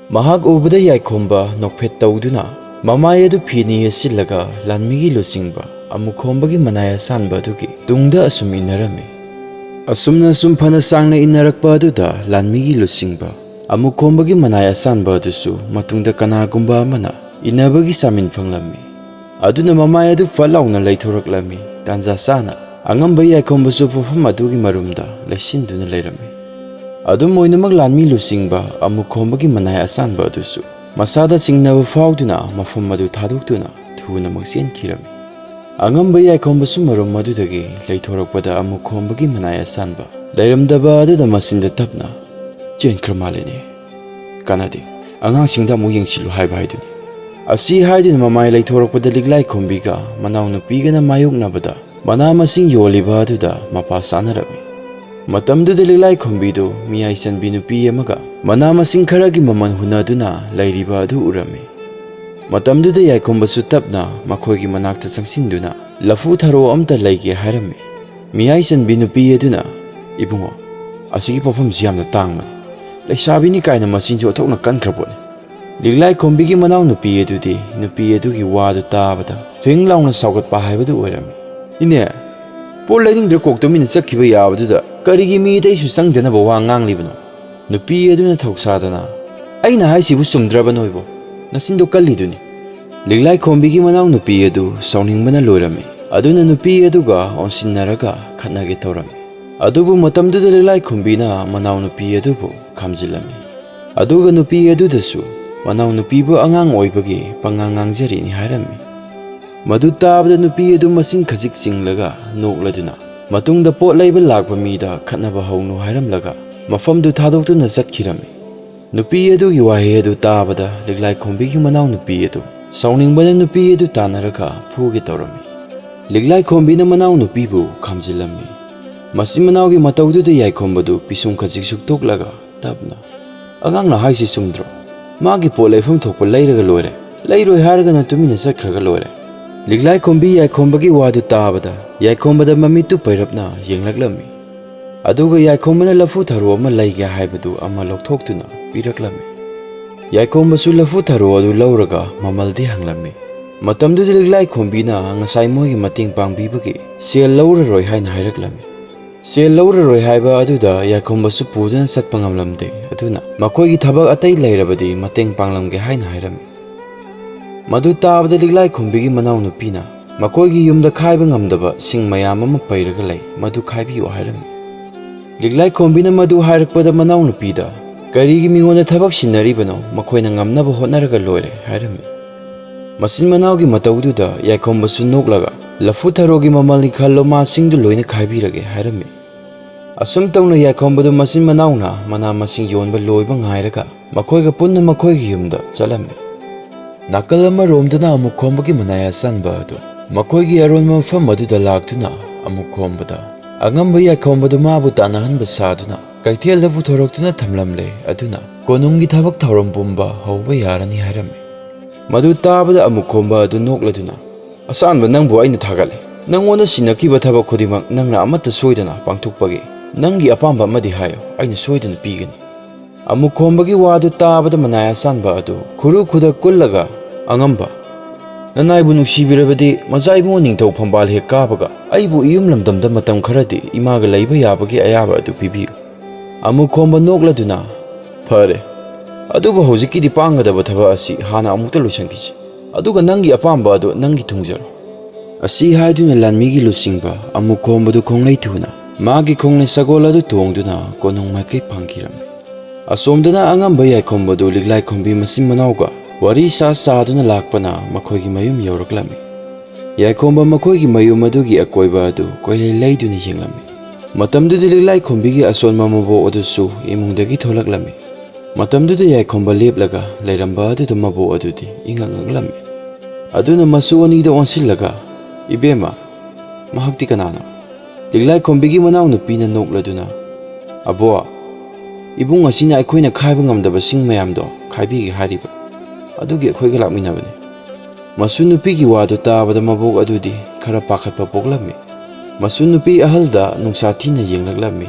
ꯃꯍꯥꯛ ꯎꯕꯗ ꯌꯥꯏꯈꯣꯝꯕ ꯅꯣꯛꯐꯦꯠ ꯇꯧꯗꯨꯅ ꯃꯃꯥꯏ ꯑꯗꯨ ꯐꯤꯅ ꯌꯦꯠꯁꯤꯜꯂꯒ ꯂꯥꯟꯃꯤꯒꯤ ꯂꯨꯆꯤꯡꯕ ꯑꯃꯨꯛꯈꯣꯝꯕꯒꯤ ꯃꯅꯥꯏ ꯑꯁꯥꯟꯕ ꯑꯗꯨꯒꯤ ꯇꯨꯡꯗ ꯑꯁꯨꯝ ꯏꯟꯅꯔꯝꯃꯤ꯫ ꯑꯁꯨꯝꯅ ꯑꯁꯨꯝ ꯐꯅ ꯁꯥꯡꯅ ꯏꯟꯅꯔꯛꯄ ꯑꯗꯨꯗ ꯂꯥꯟꯃꯤꯒꯤ ꯂꯨꯆꯤꯡꯕ ꯑꯃꯨꯛꯈꯣꯝꯕꯒꯤ ꯃꯅꯥꯏ ꯑꯁꯥꯟꯕ ꯑꯗꯨꯁꯨ ꯃꯇꯨꯡꯗ ꯀꯅꯥꯒꯨꯝꯕ ꯑꯃꯅ ꯏꯟꯅꯕꯒꯤ ꯆꯥꯃꯤꯟ ꯐꯪꯂꯝꯃꯤ꯫ ꯑꯗꯨꯅ ꯃꯃꯥꯏ ꯑꯗꯨ ꯐꯠ ꯂꯥꯎꯅ ꯂꯩꯊꯣꯔꯛꯂꯝꯃꯤ꯫ ꯇꯥꯟꯖꯥ ꯆꯥꯅ ꯑꯉꯝꯕ ꯌꯥꯏꯈꯣꯝꯕꯁꯨ ꯄꯣꯠꯐꯝ ꯑꯗꯨꯒꯤ ꯃꯔꯨꯝꯗ ꯂꯩꯁꯤꯟꯗꯨꯅ ꯂꯩꯔꯝꯃꯤ꯫ ꯑꯗꯨꯝ ꯑꯣꯏꯅꯃꯛ ꯂꯥꯟꯃꯤ ꯂꯨꯆꯤꯡꯕ ꯑꯃꯨꯛꯈꯣꯝꯕꯒꯤ ꯃꯅꯥꯏ ꯑꯁꯥꯟꯕ ꯑꯗꯨꯁꯨ ꯃꯁꯥꯗ ꯆꯤꯡꯅꯕ ꯐꯥꯎꯗꯨꯅ ꯃꯐꯝ ꯑꯗꯨ ꯊꯥꯗꯣꯛꯇꯨꯅ ꯊꯨꯅꯃꯛ ꯆꯦꯟꯈꯤꯔꯝꯃꯤ꯫ ꯑꯉꯝꯕ ꯌꯥꯏꯈꯣꯝꯕꯁꯨ ꯃꯔꯨꯝ ꯑꯗꯨꯗꯒꯤ ꯂꯩꯊꯣꯔꯛꯄꯗ ꯑꯃꯨꯛꯈꯣꯝꯕꯒꯤ ꯃꯅꯥꯏ ꯑꯁꯥꯟꯕ ꯂꯩꯔꯝꯗꯕ ꯑꯗꯨꯗ ꯃꯆꯤꯟꯗ ꯇꯞꯅ, "ꯆꯦꯟꯈ꯭ꯔ ꯃꯥꯜꯂꯦꯅꯦ꯫ ꯀꯥꯟꯅꯗꯦ, ꯑꯉꯥꯡꯁꯤꯡꯗ ꯑꯃꯨꯛ ꯌꯦꯡꯁꯤꯜꯂꯨ ꯍꯥꯏꯕ ꯍꯥꯏꯗꯨꯅꯤ꯫" ꯑꯁꯤ ꯍꯥꯏꯗꯨꯅ ꯃꯃꯥꯏ ꯂꯩꯊꯣꯔꯛꯄꯗ ꯂꯤꯛꯂꯥꯏꯈꯣꯝꯕꯤꯒ ꯃꯅꯥꯎꯅꯨꯄꯤꯒꯅ ꯃꯥꯌꯣꯛꯅꯕꯗ ꯃꯅꯥ ꯃꯁꯤꯡ ꯌꯣꯜꯂꯤꯕ ꯑꯗꯨꯗ ꯃꯄꯥ ꯆꯥꯅꯔꯝꯃꯤ꯫ ꯃꯇꯝꯗꯨꯗ ꯂꯤꯛꯂꯥꯏꯈꯣꯝꯕꯤꯗꯨ ꯃꯤꯌꯥꯏ ꯆꯟꯕꯤ ꯅꯨꯄꯤ ꯑꯃꯒ ꯃꯅꯥ ꯃꯁꯤꯡ ꯈꯔꯒꯤ ꯃꯃꯜ ꯍꯨꯟꯅꯗꯨꯅ ꯂꯩꯔꯤꯕ ꯑꯗꯨ ꯎꯔꯝꯃꯤ꯫ ꯃꯇꯝꯗꯨꯗ ꯌꯥꯏꯈꯣꯝꯕꯁꯨ ꯇꯞꯅ ꯃꯈꯣꯏꯒꯤ ꯃꯅꯥꯛꯇ ꯆꯪꯁꯤꯟꯗꯨꯅ ꯂꯐꯨ ꯊꯔꯣ ꯑꯃꯇ ꯂꯩꯒꯦ ꯍꯥꯏꯔꯝꯃꯤ꯫ ꯃꯤꯌꯥꯏ ꯆꯟꯕꯤ ꯅꯨꯄꯤ ꯑꯗꯨꯅ, "ꯏꯕꯨꯡꯉꯣ, ꯑꯁꯤꯒꯤ ꯄꯣꯠꯐꯝꯁꯤ ꯌꯥꯝꯅ ꯇꯥꯡꯕꯅꯤ꯫ ꯂꯩꯁꯥꯕꯤꯅꯤ ꯀꯥꯏꯅ ꯃꯆꯤꯟꯁꯨ ꯑꯣꯟꯊꯣꯛꯅ ꯀꯟꯈ꯭ꯔ ꯄꯣꯠꯅꯤ꯫" ꯂꯤꯛꯂꯥꯏꯈꯣꯝꯕꯤꯒꯤ ꯃꯅꯥꯎ ꯅꯨꯄꯤ ꯑꯗꯨꯗꯤ ꯅꯨꯄꯤ ꯑꯗꯨꯒꯤ ꯋꯥꯗꯨ ꯇꯥꯕꯗ ꯐꯤꯡ ꯂꯥꯎꯅ ꯁꯥꯎꯒꯠꯄ ꯍꯥꯏꯕꯗꯨ ꯑꯣꯏꯔꯝꯃꯤ꯫ "ꯏꯅꯦ, ꯄꯣꯠ ꯂꯩꯅꯤꯡꯗ꯭ꯔ ꯀꯣꯛ ꯇꯨꯃꯤꯟꯅ ꯆꯠꯈꯤꯕ ꯌꯥꯕꯗꯨꯗ ꯀꯔꯤꯒꯤ ꯃꯤ ꯑꯇꯩꯁꯨ ꯆꯪꯗꯅꯕ ꯋꯥ ꯉꯥꯡꯂꯤꯕꯅꯣ?" ꯅꯨꯄꯤ ꯑꯗꯨꯅ ꯊꯧꯁꯥꯗꯅ, "ꯑꯩꯅ ꯍꯥꯏꯁꯤꯕꯨ ꯆꯨꯝꯗ꯭ꯔꯕ ꯅꯣꯏꯕꯣ? ꯅꯆꯤꯟꯗꯣ ꯀꯜꯂꯤꯗꯨꯅꯤ꯫ ꯂꯤꯛꯂꯥꯏ ꯈꯣꯝꯕꯤꯒꯤ ꯃꯅꯥꯎꯅꯨꯄꯤ ꯑꯗꯨ ꯁꯥꯎꯅꯤꯡꯕꯅ ꯂꯣꯏꯔꯝꯃꯤ꯫ ꯑꯗꯨꯅ ꯅꯨꯄꯤ ꯑꯗꯨꯒ ꯑꯣꯟꯁꯤꯟꯅꯔꯒ ꯈꯠꯅꯒꯦ ꯇꯧꯔꯝꯃꯤ꯫ ꯑꯗꯨꯕꯨ ꯃꯇꯝꯗꯨꯗ ꯂꯤꯛꯂꯥꯏ ꯈꯣꯝꯕꯤꯅ ꯃꯅꯥꯎꯅꯨꯄꯤ ꯑꯗꯨꯕꯨ ꯈꯥꯝꯖꯤꯜꯂꯝꯃꯤ꯫ ꯑꯗꯨꯒ ꯅꯨꯄꯤ ꯑꯗꯨꯗꯁꯨ ꯃꯅꯥꯎꯅꯨꯄꯤꯕꯨ ꯑꯉꯥꯡ ꯑꯣꯏꯕꯒꯤ ꯄꯉꯥꯡ ꯉꯥꯡꯖꯔꯤꯅꯤ ꯍꯥꯏꯔꯝꯃꯤ꯫ ꯃꯗꯨ ꯇꯥꯕꯗ ꯅꯨꯄꯤ ꯑꯗꯨ ꯃꯆꯤꯟ ꯈꯖꯤꯛ ꯆꯤꯡꯂꯒ ꯅꯣꯛꯂꯗꯨꯅ, ꯃꯇꯨꯡꯗ ꯄꯣꯠ ꯂꯩꯕ ꯂꯥꯛꯄ ꯃꯤꯗ ꯈꯠꯅꯕ ꯍꯧꯅꯨ ꯍꯥꯏꯔꯝꯂꯒ ꯃꯐꯝꯗꯨ ꯊꯥꯗꯣꯛꯇꯨꯅ ꯆꯠꯈꯤꯔꯝꯃꯤ꯫ ꯅꯨꯄꯤ ꯑꯗꯨꯒꯤ ꯋꯥꯍꯩ ꯑꯗꯨ ꯇꯥꯕꯗ ꯂꯤꯛꯂꯥꯏ ꯈꯣꯝꯕꯤꯒꯤ ꯃꯅꯥꯎꯅꯨꯄꯤ ꯑꯗꯨ ꯁꯥꯎꯅꯤꯡꯕꯅ ꯅꯨꯄꯤ ꯑꯗꯨ ꯇꯥꯟꯅꯔꯒ ꯐꯨꯒꯦ ꯇꯧꯔꯝꯃꯤ꯫ ꯂꯤꯛꯂꯥꯏ ꯈꯣꯝꯕꯤꯅ ꯃꯅꯥꯎꯅꯨꯄꯤꯕꯨ ꯈꯥꯝꯖꯤꯜꯂꯝꯃꯤ꯫ ꯃꯆꯤꯟ ꯃꯅꯥꯎꯒꯤ ꯃꯇꯧꯗꯨꯗ ꯌꯥꯏꯈꯣꯝꯕꯗꯨ ꯄꯤꯁꯨꯝ ꯈꯖꯤꯛ ꯁꯨꯛꯇꯣꯛꯂꯒ ꯇꯞꯅ, "ꯑꯉꯥꯡꯅ ꯍꯥꯏꯁꯤ ꯆꯨꯝꯗ꯭ꯔꯣ? ꯃꯥꯒꯤ ꯄꯣꯠ ꯂꯩꯐꯝ ꯊꯣꯛꯄ ꯂꯩꯔꯒ ꯂꯣꯏꯔꯦ꯫ ꯂꯩꯔꯣꯏ ꯍꯥꯏꯔꯒꯅ ꯇꯨꯃꯤꯟꯅ ꯆꯠꯈ꯭ꯔꯒ ꯂꯣꯏꯔꯦ꯫" ꯂꯤꯛꯂꯥꯏ ꯈꯣꯝꯕꯤ ꯌꯥꯏꯈꯣꯝꯕꯒꯤ ꯋꯥꯗꯨ ꯇꯥꯕꯗ ꯌꯥꯏꯈꯣꯝꯕꯗ ꯃꯃꯤꯠꯇꯨ ꯄꯩꯔꯞꯅ ꯌꯦꯡꯂꯛꯂꯝꯃꯤ꯫ ꯑꯗꯨꯒ ꯌꯥꯏꯈꯣꯝꯕꯅ ꯂꯐꯨ ꯊꯔꯣ ꯑꯃ ꯂꯩꯒꯦ ꯍꯥꯏꯕꯗꯨ ꯑꯃ ꯂꯧꯊꯣꯛꯇꯨꯅ ꯄꯤꯔꯛꯂꯝꯃꯤ꯫ ꯌꯥꯏꯈꯣꯝꯕꯁꯨ ꯂꯐꯨ ꯊꯔꯣ ꯑꯗꯨ ꯂꯧꯔꯒ ꯃꯃꯜꯗꯤ ꯍꯪꯂꯝꯃꯤ꯫ ꯃꯇꯝꯗꯨꯗ ꯂꯤꯛꯂꯥꯏ ꯈꯣꯝꯕꯤꯅ ꯉꯁꯥꯏ ꯃꯣꯏꯒꯤ ꯃꯇꯦꯡ ꯄꯥꯡꯕꯤꯕꯒꯤ ꯁꯦꯜ ꯂꯧꯔꯔꯣꯏ ꯍꯥꯏꯅ ꯍꯥꯏꯔꯛꯂꯝꯃꯤ꯫ ꯁꯦꯜ ꯂꯧꯔꯔꯣꯏ ꯍꯥꯏꯕ ꯑꯗꯨꯗ ꯌꯥꯏꯈꯣꯝꯕꯁꯨ ꯄꯨꯗꯨꯅ ꯆꯠꯄ ꯉꯝꯂꯝꯗꯦ꯫ ꯑꯗꯨꯅ ꯃꯈꯣꯏꯒꯤ ꯊꯕꯛ ꯑꯇꯩ ꯂꯩꯔꯕꯗꯤ ꯃꯇꯦꯡ ꯄꯥꯡꯂꯝꯒꯦ ꯍꯥꯏꯅ ꯍꯥꯏꯔꯝꯃꯤ꯫ ꯃꯗꯨ ꯇꯥꯕꯗ ꯂꯤꯛꯂꯥꯏ ꯈꯣꯝꯕꯤꯒꯤ ꯃꯅꯥꯎꯅꯨꯄꯤꯅ ꯃꯈꯣꯏꯒꯤ ꯌꯨꯝꯗ ꯈꯥꯏꯕ ꯉꯝꯗꯕ ꯁꯤꯡ ꯃꯌꯥꯝ ꯑꯃ ꯄꯩꯔꯒ ꯂꯩ, ꯃꯗꯨ ꯈꯥꯏꯕꯤꯌꯨ ꯍꯥꯏꯔꯝꯃꯤ꯫ ꯂꯤꯛꯂꯥꯏ ꯈꯣꯝꯕꯤꯅ ꯃꯗꯨ ꯍꯥꯏꯔꯛꯄꯗ ꯃꯅꯥꯎꯅꯨꯄꯤꯗ, "ꯀꯔꯤꯒꯤ ꯃꯤꯉꯣꯟꯗ ꯊꯕꯛ ꯁꯤꯟꯅꯔꯤꯕꯅꯣ? ꯃꯈꯣꯏꯅ ꯉꯝꯅꯕ ꯍꯣꯠꯅꯔꯒ ꯂꯣꯏꯔꯦ" ꯍꯥꯏꯔꯝꯃꯤ꯫ ꯃꯆꯤꯟ ꯃꯅꯥꯎꯒꯤ ꯃꯇꯧꯗꯨꯗ ꯌꯥꯏꯈꯣꯝꯕꯁꯨ ꯅꯣꯛꯂꯒ, "ꯂꯐꯨ ꯊꯔꯣꯒꯤ ꯃꯃꯜꯅꯤ ꯈꯜꯂꯣ, ꯃꯥꯁꯤꯡꯗꯨ ꯂꯣꯏꯅ ꯈꯥꯏꯕꯤꯔꯒꯦ" ꯍꯥꯏꯔꯝꯃꯤ꯫ ꯑꯁꯨꯝ ꯇꯧꯅ ꯌꯥꯏꯈꯣꯝꯕꯗꯨ ꯃꯆꯤꯟ ꯃꯅꯥꯎꯅ ꯃꯅꯥ ꯃꯁꯤꯡ ꯌꯣꯟꯕ ꯂꯣꯏꯕ ꯉꯥꯏꯔꯒ ꯃꯈꯣꯏꯒ ꯄꯨꯟꯅ ꯃꯈꯣꯏꯒꯤ ꯌꯨꯝꯗ ꯆꯠꯂꯝꯃꯤ꯫ ꯅꯥꯀꯜ ꯑꯃꯔꯣꯝꯗꯅ ꯑꯃꯨꯛ ꯈꯣꯝꯕꯒꯤ ꯃꯅꯥꯏ ꯑꯆꯥꯟꯕ ꯑꯗꯨ ꯃꯈꯣꯏꯒꯤ ꯑꯔꯣꯟꯕ ꯃꯐꯝ ꯑꯗꯨꯗ ꯂꯥꯛꯇꯨꯅ ꯑꯃꯨꯛ ꯈꯣꯝꯕꯗ, ꯑꯉꯝꯕ ꯌꯥꯏꯈꯣꯝꯕꯗꯨ ꯃꯥꯕꯨ ꯇꯥꯟꯅꯍꯟꯕ ꯁꯥꯗꯨꯅ ꯀꯩꯊꯦꯜꯗ ꯄꯨꯊꯣꯔꯛꯇꯨꯅ ꯊꯝꯂꯝꯂꯦ꯫ ꯑꯗꯨꯅ ꯀꯣꯅꯨꯡꯒꯤ ꯊꯕꯛ ꯊꯧꯔꯝ ꯄꯨꯝꯕ ꯍꯧꯕ ꯌꯥꯔꯅꯤ ꯍꯥꯏꯔꯝꯃꯤ꯫ ꯃꯗꯨ ꯇꯥꯕꯗ ꯑꯃꯨꯛ ꯈꯣꯝꯕ ꯑꯗꯨ ꯅꯣꯛꯂꯗꯨꯅ, "ꯑꯆꯥꯟꯕ, ꯅꯪꯕꯨ ꯑꯩꯅ ꯊꯥꯒꯠꯂꯤ꯫ ꯅꯪꯉꯣꯟꯗ ꯁꯤꯟꯅꯈꯤꯕ ꯊꯕꯛ ꯈꯨꯗꯤꯡꯃꯛ ꯅꯪꯅ ꯑꯃꯠꯇ ꯁꯣꯏꯗꯅ ꯄꯥꯡꯊꯣꯛꯄꯒꯤ ꯅꯪꯒꯤ ꯑꯄꯥꯝꯕ ꯑꯃꯗꯤ ꯍꯥꯏꯌꯨ, ꯑꯩꯅ ꯁꯣꯏꯗꯅ ꯄꯤꯒꯅꯤ꯫" ꯑꯃꯨꯛ ꯈꯣꯝꯕꯒꯤ ꯋꯥꯗꯨ ꯇꯥꯕꯗ ꯃꯅꯥꯏ ꯑꯆꯥꯟꯕ ꯑꯗꯨ ꯈꯨꯔꯨ ꯈꯨꯗꯛ ꯀꯨꯜꯂꯒ, "ꯑꯉꯝꯕ, ꯅꯅꯥꯏꯕꯨ ꯅꯨꯡꯁꯤꯕꯤꯔꯕꯗꯤ ꯃꯆꯥ ꯏꯕꯨꯡꯉꯣ ꯅꯤꯡꯊꯧ ꯐꯝꯕꯥꯜ ꯍꯦꯛ ꯀꯥꯕꯒ ꯑꯩꯕꯨ ꯏꯌꯨꯝ ꯂꯝꯗꯝꯗ ꯃꯇꯝ ꯈꯔꯗꯤ ꯏꯃꯥꯒ ꯂꯩꯕ ꯌꯥꯕꯒꯤ ꯑꯌꯥꯕ ꯑꯗꯨ ꯄꯤꯕꯤꯌꯨ꯫" ꯑꯃꯨꯛ ꯈꯣꯝꯕ ꯅꯣꯛꯂꯗꯨꯅ, "ꯐꯔꯦ, ꯑꯗꯨꯕꯨ ꯍꯧꯖꯤꯛꯀꯤꯗꯤ ꯄꯥꯡꯒꯗꯕ ꯊꯕꯛ ꯑꯁꯤ ꯍꯥꯟꯅ ꯑꯃꯨꯛꯇ ꯂꯣꯏꯁꯤꯟꯈꯤꯁꯤ꯫ ꯑꯗꯨꯒ ꯅꯪꯒꯤ ꯑꯄꯥꯝꯕ ꯑꯗꯨ ꯅꯪꯒꯤ ꯊꯨꯡꯖꯔꯣ꯫ ꯑꯁꯤ ꯍꯥꯏꯗꯨꯅ ꯂꯥꯟꯃꯤꯒꯤ ꯂꯨꯆꯤꯡꯕ ꯑꯃꯨꯛ ꯈꯣꯝꯕꯗꯨ ꯈꯣꯡꯂꯩ ꯊꯨꯅ ꯃꯥꯒꯤ ꯈꯣꯡꯂꯩ ꯁꯒꯣꯜ ꯑꯗꯨ ꯇꯣꯡꯗꯨꯅ ꯀꯣꯅꯨꯡ ꯃꯥꯏꯀꯩ ꯐꯪꯈꯤꯔꯝꯃꯤ꯫ ꯑꯁꯣꯝꯗꯅ ꯑꯉꯝꯕ ꯌꯥꯏꯈꯣꯝꯕꯗꯨ ꯂꯤꯛꯂꯥꯏ ꯈꯣꯝꯕꯤ ꯃꯆꯤꯟ ꯃꯅꯥꯎꯒ ꯋꯥꯔꯤ ꯁꯥ ꯁꯥꯗꯨꯅ ꯂꯥꯛꯄꯅ ꯃꯈꯣꯏꯒꯤ ꯃꯌꯨꯝ ꯌꯧꯔꯛꯂꯝꯃꯤ꯫ ꯌꯥꯏꯈꯣꯝꯕ ꯃꯈꯣꯏꯒꯤ ꯃꯌꯨꯝ ꯑꯗꯨꯒꯤ ꯑꯀꯣꯏꯕ ꯑꯗꯨ ꯀꯣꯏꯂꯩ ꯂꯩꯗꯨꯅ ꯌꯦꯡꯂꯝꯃꯤ꯫ ꯃꯇꯝꯗꯨꯗ ꯂꯤꯛꯂꯥꯏ ꯈꯣꯝꯕꯤꯒꯤ ꯑꯁꯣꯟꯕ ꯃꯕꯣꯛ ꯑꯗꯨꯁꯨ ꯏꯃꯨꯡꯗꯒꯤ ꯊꯣꯛꯂꯛꯂꯝꯃꯤ꯫ ꯃꯇꯝꯗꯨꯗ ꯌꯥꯏꯈꯣꯝꯕ ꯂꯦꯞꯂꯒ ꯂꯩꯔꯝꯕ ꯑꯗꯨꯗ ꯃꯕꯣꯛ ꯑꯗꯨꯗꯤ ꯏꯉꯛ ꯉꯛꯂꯝꯃꯤ꯫ ꯑꯗꯨꯅ ꯃꯆꯨ ꯑꯅꯤꯗ ꯑꯣꯟꯁꯤꯜꯂꯒ, "ꯏꯕꯦꯝꯃ, ꯃꯍꯥꯛꯇꯤ ꯀꯅꯥꯅꯣ?" ꯂꯤꯛꯂꯥꯏ ꯈꯣꯝꯕꯤꯒꯤ ꯃꯅꯥꯎꯅꯨꯄꯤꯅ ꯅꯣꯛꯂꯗꯨꯅ, "ꯑꯕꯣ, ꯏꯕꯨꯡ ꯑꯁꯤꯅ ꯑꯩꯈꯣꯏꯅ ꯈꯥꯏꯕ ꯉꯝꯗꯕ ꯁꯤꯡ ꯃꯌꯥꯝꯗꯣ ꯈꯥꯏꯕꯤꯒꯦ ꯍꯥꯏꯔꯤꯕ꯫ ꯑꯗꯨꯒꯤ ꯑꯩꯈꯣꯏꯒ ꯂꯥꯛꯃꯤꯟꯅꯕꯅꯤ꯫" ꯃꯆꯨ ꯅꯨꯄꯤꯒꯤ ꯋꯥꯗꯨ ꯇꯥꯕꯗ ꯃꯕꯣꯛ ꯑꯗꯨꯗꯤ ꯈꯔ ꯄꯥꯈꯠꯄ ꯄꯣꯛꯂꯝꯃꯤ꯫ ꯃꯆꯨ ꯅꯨꯄꯤ ꯑꯍꯜꯗ ꯅꯨꯡꯁꯥ ꯊꯤꯅ ꯌꯦꯡꯂꯛꯂꯝꯃꯤ꯫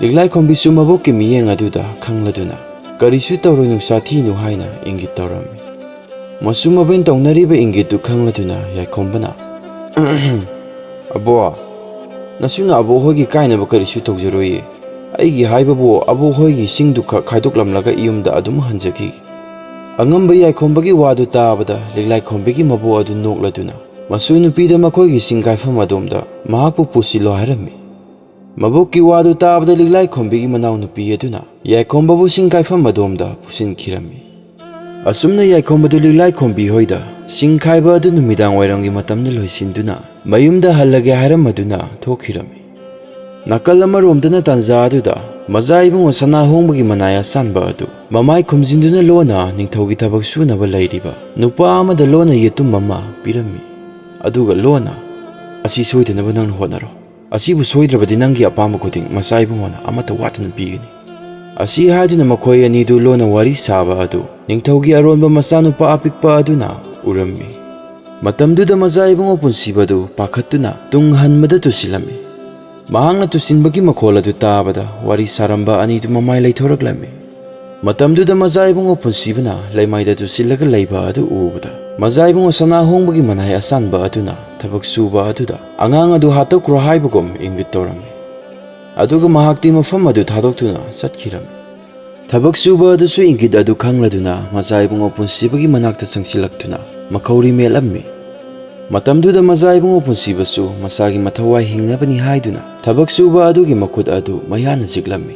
ꯂꯤꯛꯂꯥꯏ ꯈꯣꯝꯕꯤꯁꯨ ꯃꯕꯣꯛꯀꯤ ꯃꯤꯠꯌꯦꯡ ꯑꯗꯨꯗ ꯈꯪꯂꯗꯨꯅ, "ꯀꯔꯤꯁꯨ ꯇꯧꯔꯣꯏ, ꯅꯨꯡꯁꯥ ꯊꯤꯅꯨ" ꯍꯥꯏꯅ ꯏꯪꯒꯤꯠ ꯇꯧꯔꯝꯃꯤ꯫ ꯃꯆꯨ ꯃꯕꯦꯟ ꯇꯧꯅꯔꯤꯕ ꯏꯪꯒꯤꯠꯇꯨ ꯈꯪꯂꯗꯨꯅ ꯌꯥꯏꯈꯣꯝꯕꯅ, "ꯑꯕꯣ, ꯅꯁꯨꯅ ꯑꯕꯣꯛ ꯍꯣꯏꯒꯤ ꯀꯥꯏꯅꯕ ꯀꯔꯤꯁꯨ ꯇꯧꯖꯔꯣꯏꯌꯦ꯫ ꯑꯩꯒꯤ ꯍꯥꯏꯕꯕꯨ ꯑꯕꯣꯛ ꯍꯣꯏꯒꯤ ꯁꯤꯡꯗꯨ ꯈꯛ ꯈꯥꯏꯗꯣꯛꯂꯝꯂꯒ ꯌꯨꯝꯗ ꯑꯗꯨꯝ ꯍꯟꯖꯈꯤꯒꯦ꯫" ꯑꯉꯝꯕ ꯌꯥꯏꯈꯣꯝꯕꯒꯤ ꯋꯥꯗꯨ ꯇꯥꯕꯗ ꯂꯤꯛꯂꯥꯏ ꯈꯣꯝꯕꯤꯒꯤ ꯃꯕꯣꯛ ꯑꯗꯨ ꯅꯣꯛꯂꯗꯨꯅ ꯃꯆꯨ ꯅꯨꯄꯤꯗ ꯃꯈꯣꯏꯒꯤ ꯁꯤꯡ ꯀꯥꯏꯐꯝ ꯑꯗꯣꯝꯗ ꯃꯍꯥꯛꯄꯨ ꯄꯨꯁꯤꯜꯂꯣ ꯍꯥꯏꯔꯝꯃꯤ꯫ ꯃꯕꯣꯛꯀꯤ ꯋꯥꯗꯨ ꯇꯥꯕꯗ ꯂꯤꯛꯂꯥꯏ ꯈꯣꯝꯕꯤꯒꯤ ꯃꯅꯥꯎꯅꯨꯄꯤ ꯑꯗꯨꯅ ꯌꯥꯏꯈꯣꯝꯕꯕꯨ ꯁꯤꯡ ꯀꯥꯏꯐꯝ ꯑꯗꯣꯝꯗ ꯄꯨꯁꯤꯟꯈꯤꯔꯝꯃꯤ꯫ ꯑꯁꯨꯝꯅ ꯌꯥꯏꯈꯣꯝꯕꯗꯨ ꯂꯤꯛꯂꯥꯏ ꯈꯣꯝꯕꯤ ꯍꯣꯏꯗ ꯁꯤꯡ ꯈꯥꯏꯕ ꯑꯗꯨ ꯅꯨꯃꯤꯗꯥꯡ ꯋꯥꯏꯔꯝꯒꯤ ꯃꯇꯝꯗ ꯂꯣꯏꯁꯤꯟꯗꯨꯅ ꯃꯌꯨꯝꯗ ꯍꯜꯂꯒꯦ ꯍꯥꯏꯔꯝꯃꯗꯨꯅ ꯊꯣꯛꯈꯤꯔꯝꯃꯤ꯫ ꯅꯥꯀꯜ ꯑꯃꯔꯣꯝꯗꯅ ꯇꯥꯟꯖꯥ ꯑꯗꯨꯗ ꯃꯆꯥ ꯏꯕꯨꯡꯉꯣ ꯁꯅꯥꯍꯣꯡꯕꯒꯤ ꯃꯅꯥꯏ ꯑꯁꯥꯟꯕ ꯑꯗꯨ ꯃꯃꯥꯏ ꯈꯨꯝꯖꯤꯟꯗꯨꯅ ꯂꯣꯟꯅ ꯅꯤꯡꯊꯧꯒꯤ ꯊꯕꯛ ꯁꯨꯅꯕ ꯂꯩꯔꯤꯕ ꯅꯨꯄꯥ ꯑꯃꯗ ꯂꯣꯟꯅ ꯌꯦꯇꯨꯝ ꯑꯃ ꯄꯤꯔꯝꯃꯤ꯫ ꯑꯗꯨꯒ ꯂꯣꯟꯅ, "ꯑꯁꯤ ꯁꯣꯏꯗꯅꯕ ꯅꯪꯅ ꯍꯣꯠꯅꯔꯣ꯫ ꯑꯁꯤꯕꯨ ꯁꯣꯏꯗ꯭ꯔꯕꯗꯤ ꯅꯪꯒꯤ ꯑꯄꯥꯝꯕ ꯈꯨꯗꯤꯡ ꯃꯆꯥ ꯏꯕꯨꯡꯉꯣꯅ ꯑꯃꯠꯇ ꯋꯥꯠꯇꯅ ꯄꯤꯒꯅꯤ꯫" ꯑꯁꯤ ꯍꯥꯏꯗꯨꯅ ꯃꯈꯣꯏ ꯑꯅꯤꯗꯨ ꯂꯣꯟꯅ ꯋꯥꯔꯤ ꯁꯥꯕ ꯑꯗꯨ ꯅꯤꯡꯊꯧꯒꯤ ꯑꯔꯣꯟꯕ ꯃꯆꯥꯅꯨꯄꯥ ꯑꯄꯤꯛꯄ ꯑꯗꯨꯅ ꯎꯔꯝꯃꯤ꯫ ꯃꯇꯝꯗꯨꯗ ꯃꯆꯥ ꯏꯕꯨꯡꯉꯣ ꯄꯨꯟꯁꯤꯕꯗꯨ ꯄꯥꯈꯠꯇꯨꯅ ꯇꯨꯡ ꯍꯟꯕꯗ ꯇꯨꯁꯤꯜꯂꯝꯃꯤ꯫ ꯃꯍꯥꯛꯅ ꯇꯨꯁꯤꯟꯕꯒꯤ ꯃꯈꯣꯜ ꯑꯗꯨ ꯇꯥꯕꯗ ꯋꯥꯔꯤ ꯁꯥꯔꯝꯕ ꯑꯅꯤꯗꯨ ꯃꯃꯥꯏ ꯂꯩꯊꯣꯔꯛꯂꯝꯃꯤ꯫ ꯃꯇꯝꯗꯨꯗ ꯃꯆꯥ ꯏꯕꯨꯡꯉꯣ ꯄꯨꯟꯁꯤꯕꯅ ꯂꯩꯃꯥꯏꯗ ꯇꯨꯁꯤꯜꯂꯒ ꯂꯩꯕ ꯑꯗꯨ ꯎꯕꯗ ꯃꯆꯥ ꯏꯕꯨꯡꯉꯣ ꯁꯅꯥꯍꯣꯡꯕꯒꯤ ꯃꯅꯥꯏ ꯑꯁꯥꯟꯕ ꯑꯗꯨꯅ ꯊꯕꯛ ꯁꯨꯕ ꯑꯗꯨꯗ ꯑꯉꯥꯡ ꯑꯗꯨ ꯍꯥꯠꯇꯣꯛꯈ꯭ꯔꯣ ꯍꯥꯏꯕꯒꯨꯝ ꯏꯪꯒꯤꯠ ꯇꯧꯔꯝꯃꯤ꯫ ꯑꯗꯨꯒ ꯃꯍꯥꯛꯇꯤ ꯃꯐꯝ ꯑꯗꯨ ꯊꯥꯗꯣꯛꯇꯨꯅ ꯆꯠꯈꯤꯔꯝꯃꯤ꯫ ꯊꯕꯛ ꯁꯨꯕ ꯑꯗꯨꯁꯨ ꯏꯪꯒꯤꯠ ꯑꯗꯨ ꯈꯪꯂꯗꯨꯅ ꯃꯆꯥ ꯏꯕꯨꯡꯉꯣ ꯄꯨꯟꯁꯤꯕꯒꯤ ꯃꯅꯥꯛꯇ ꯆꯪꯁꯤꯜꯂꯛꯇꯨꯅ, ꯃꯈꯧꯔꯤ ꯃꯦꯠꯂꯝꯃꯤ꯫ ꯃꯇꯝꯗꯨꯗ ꯃꯖꯥ ꯏꯕꯨꯡꯉꯣ ꯄꯨꯟꯁꯤꯕꯁꯨ ꯃꯁꯥꯒꯤ ꯃꯊꯧꯋꯥꯏ ꯍꯤꯡꯅꯕꯅꯤ ꯍꯥꯏꯗꯨꯅ ꯊꯕꯛ ꯁꯨꯕ ꯑꯗꯨꯒꯤ ꯃꯈꯨꯠ ꯑꯗꯨ ꯃꯌꯥꯅ ꯖꯤꯛꯂꯝꯃꯤ꯫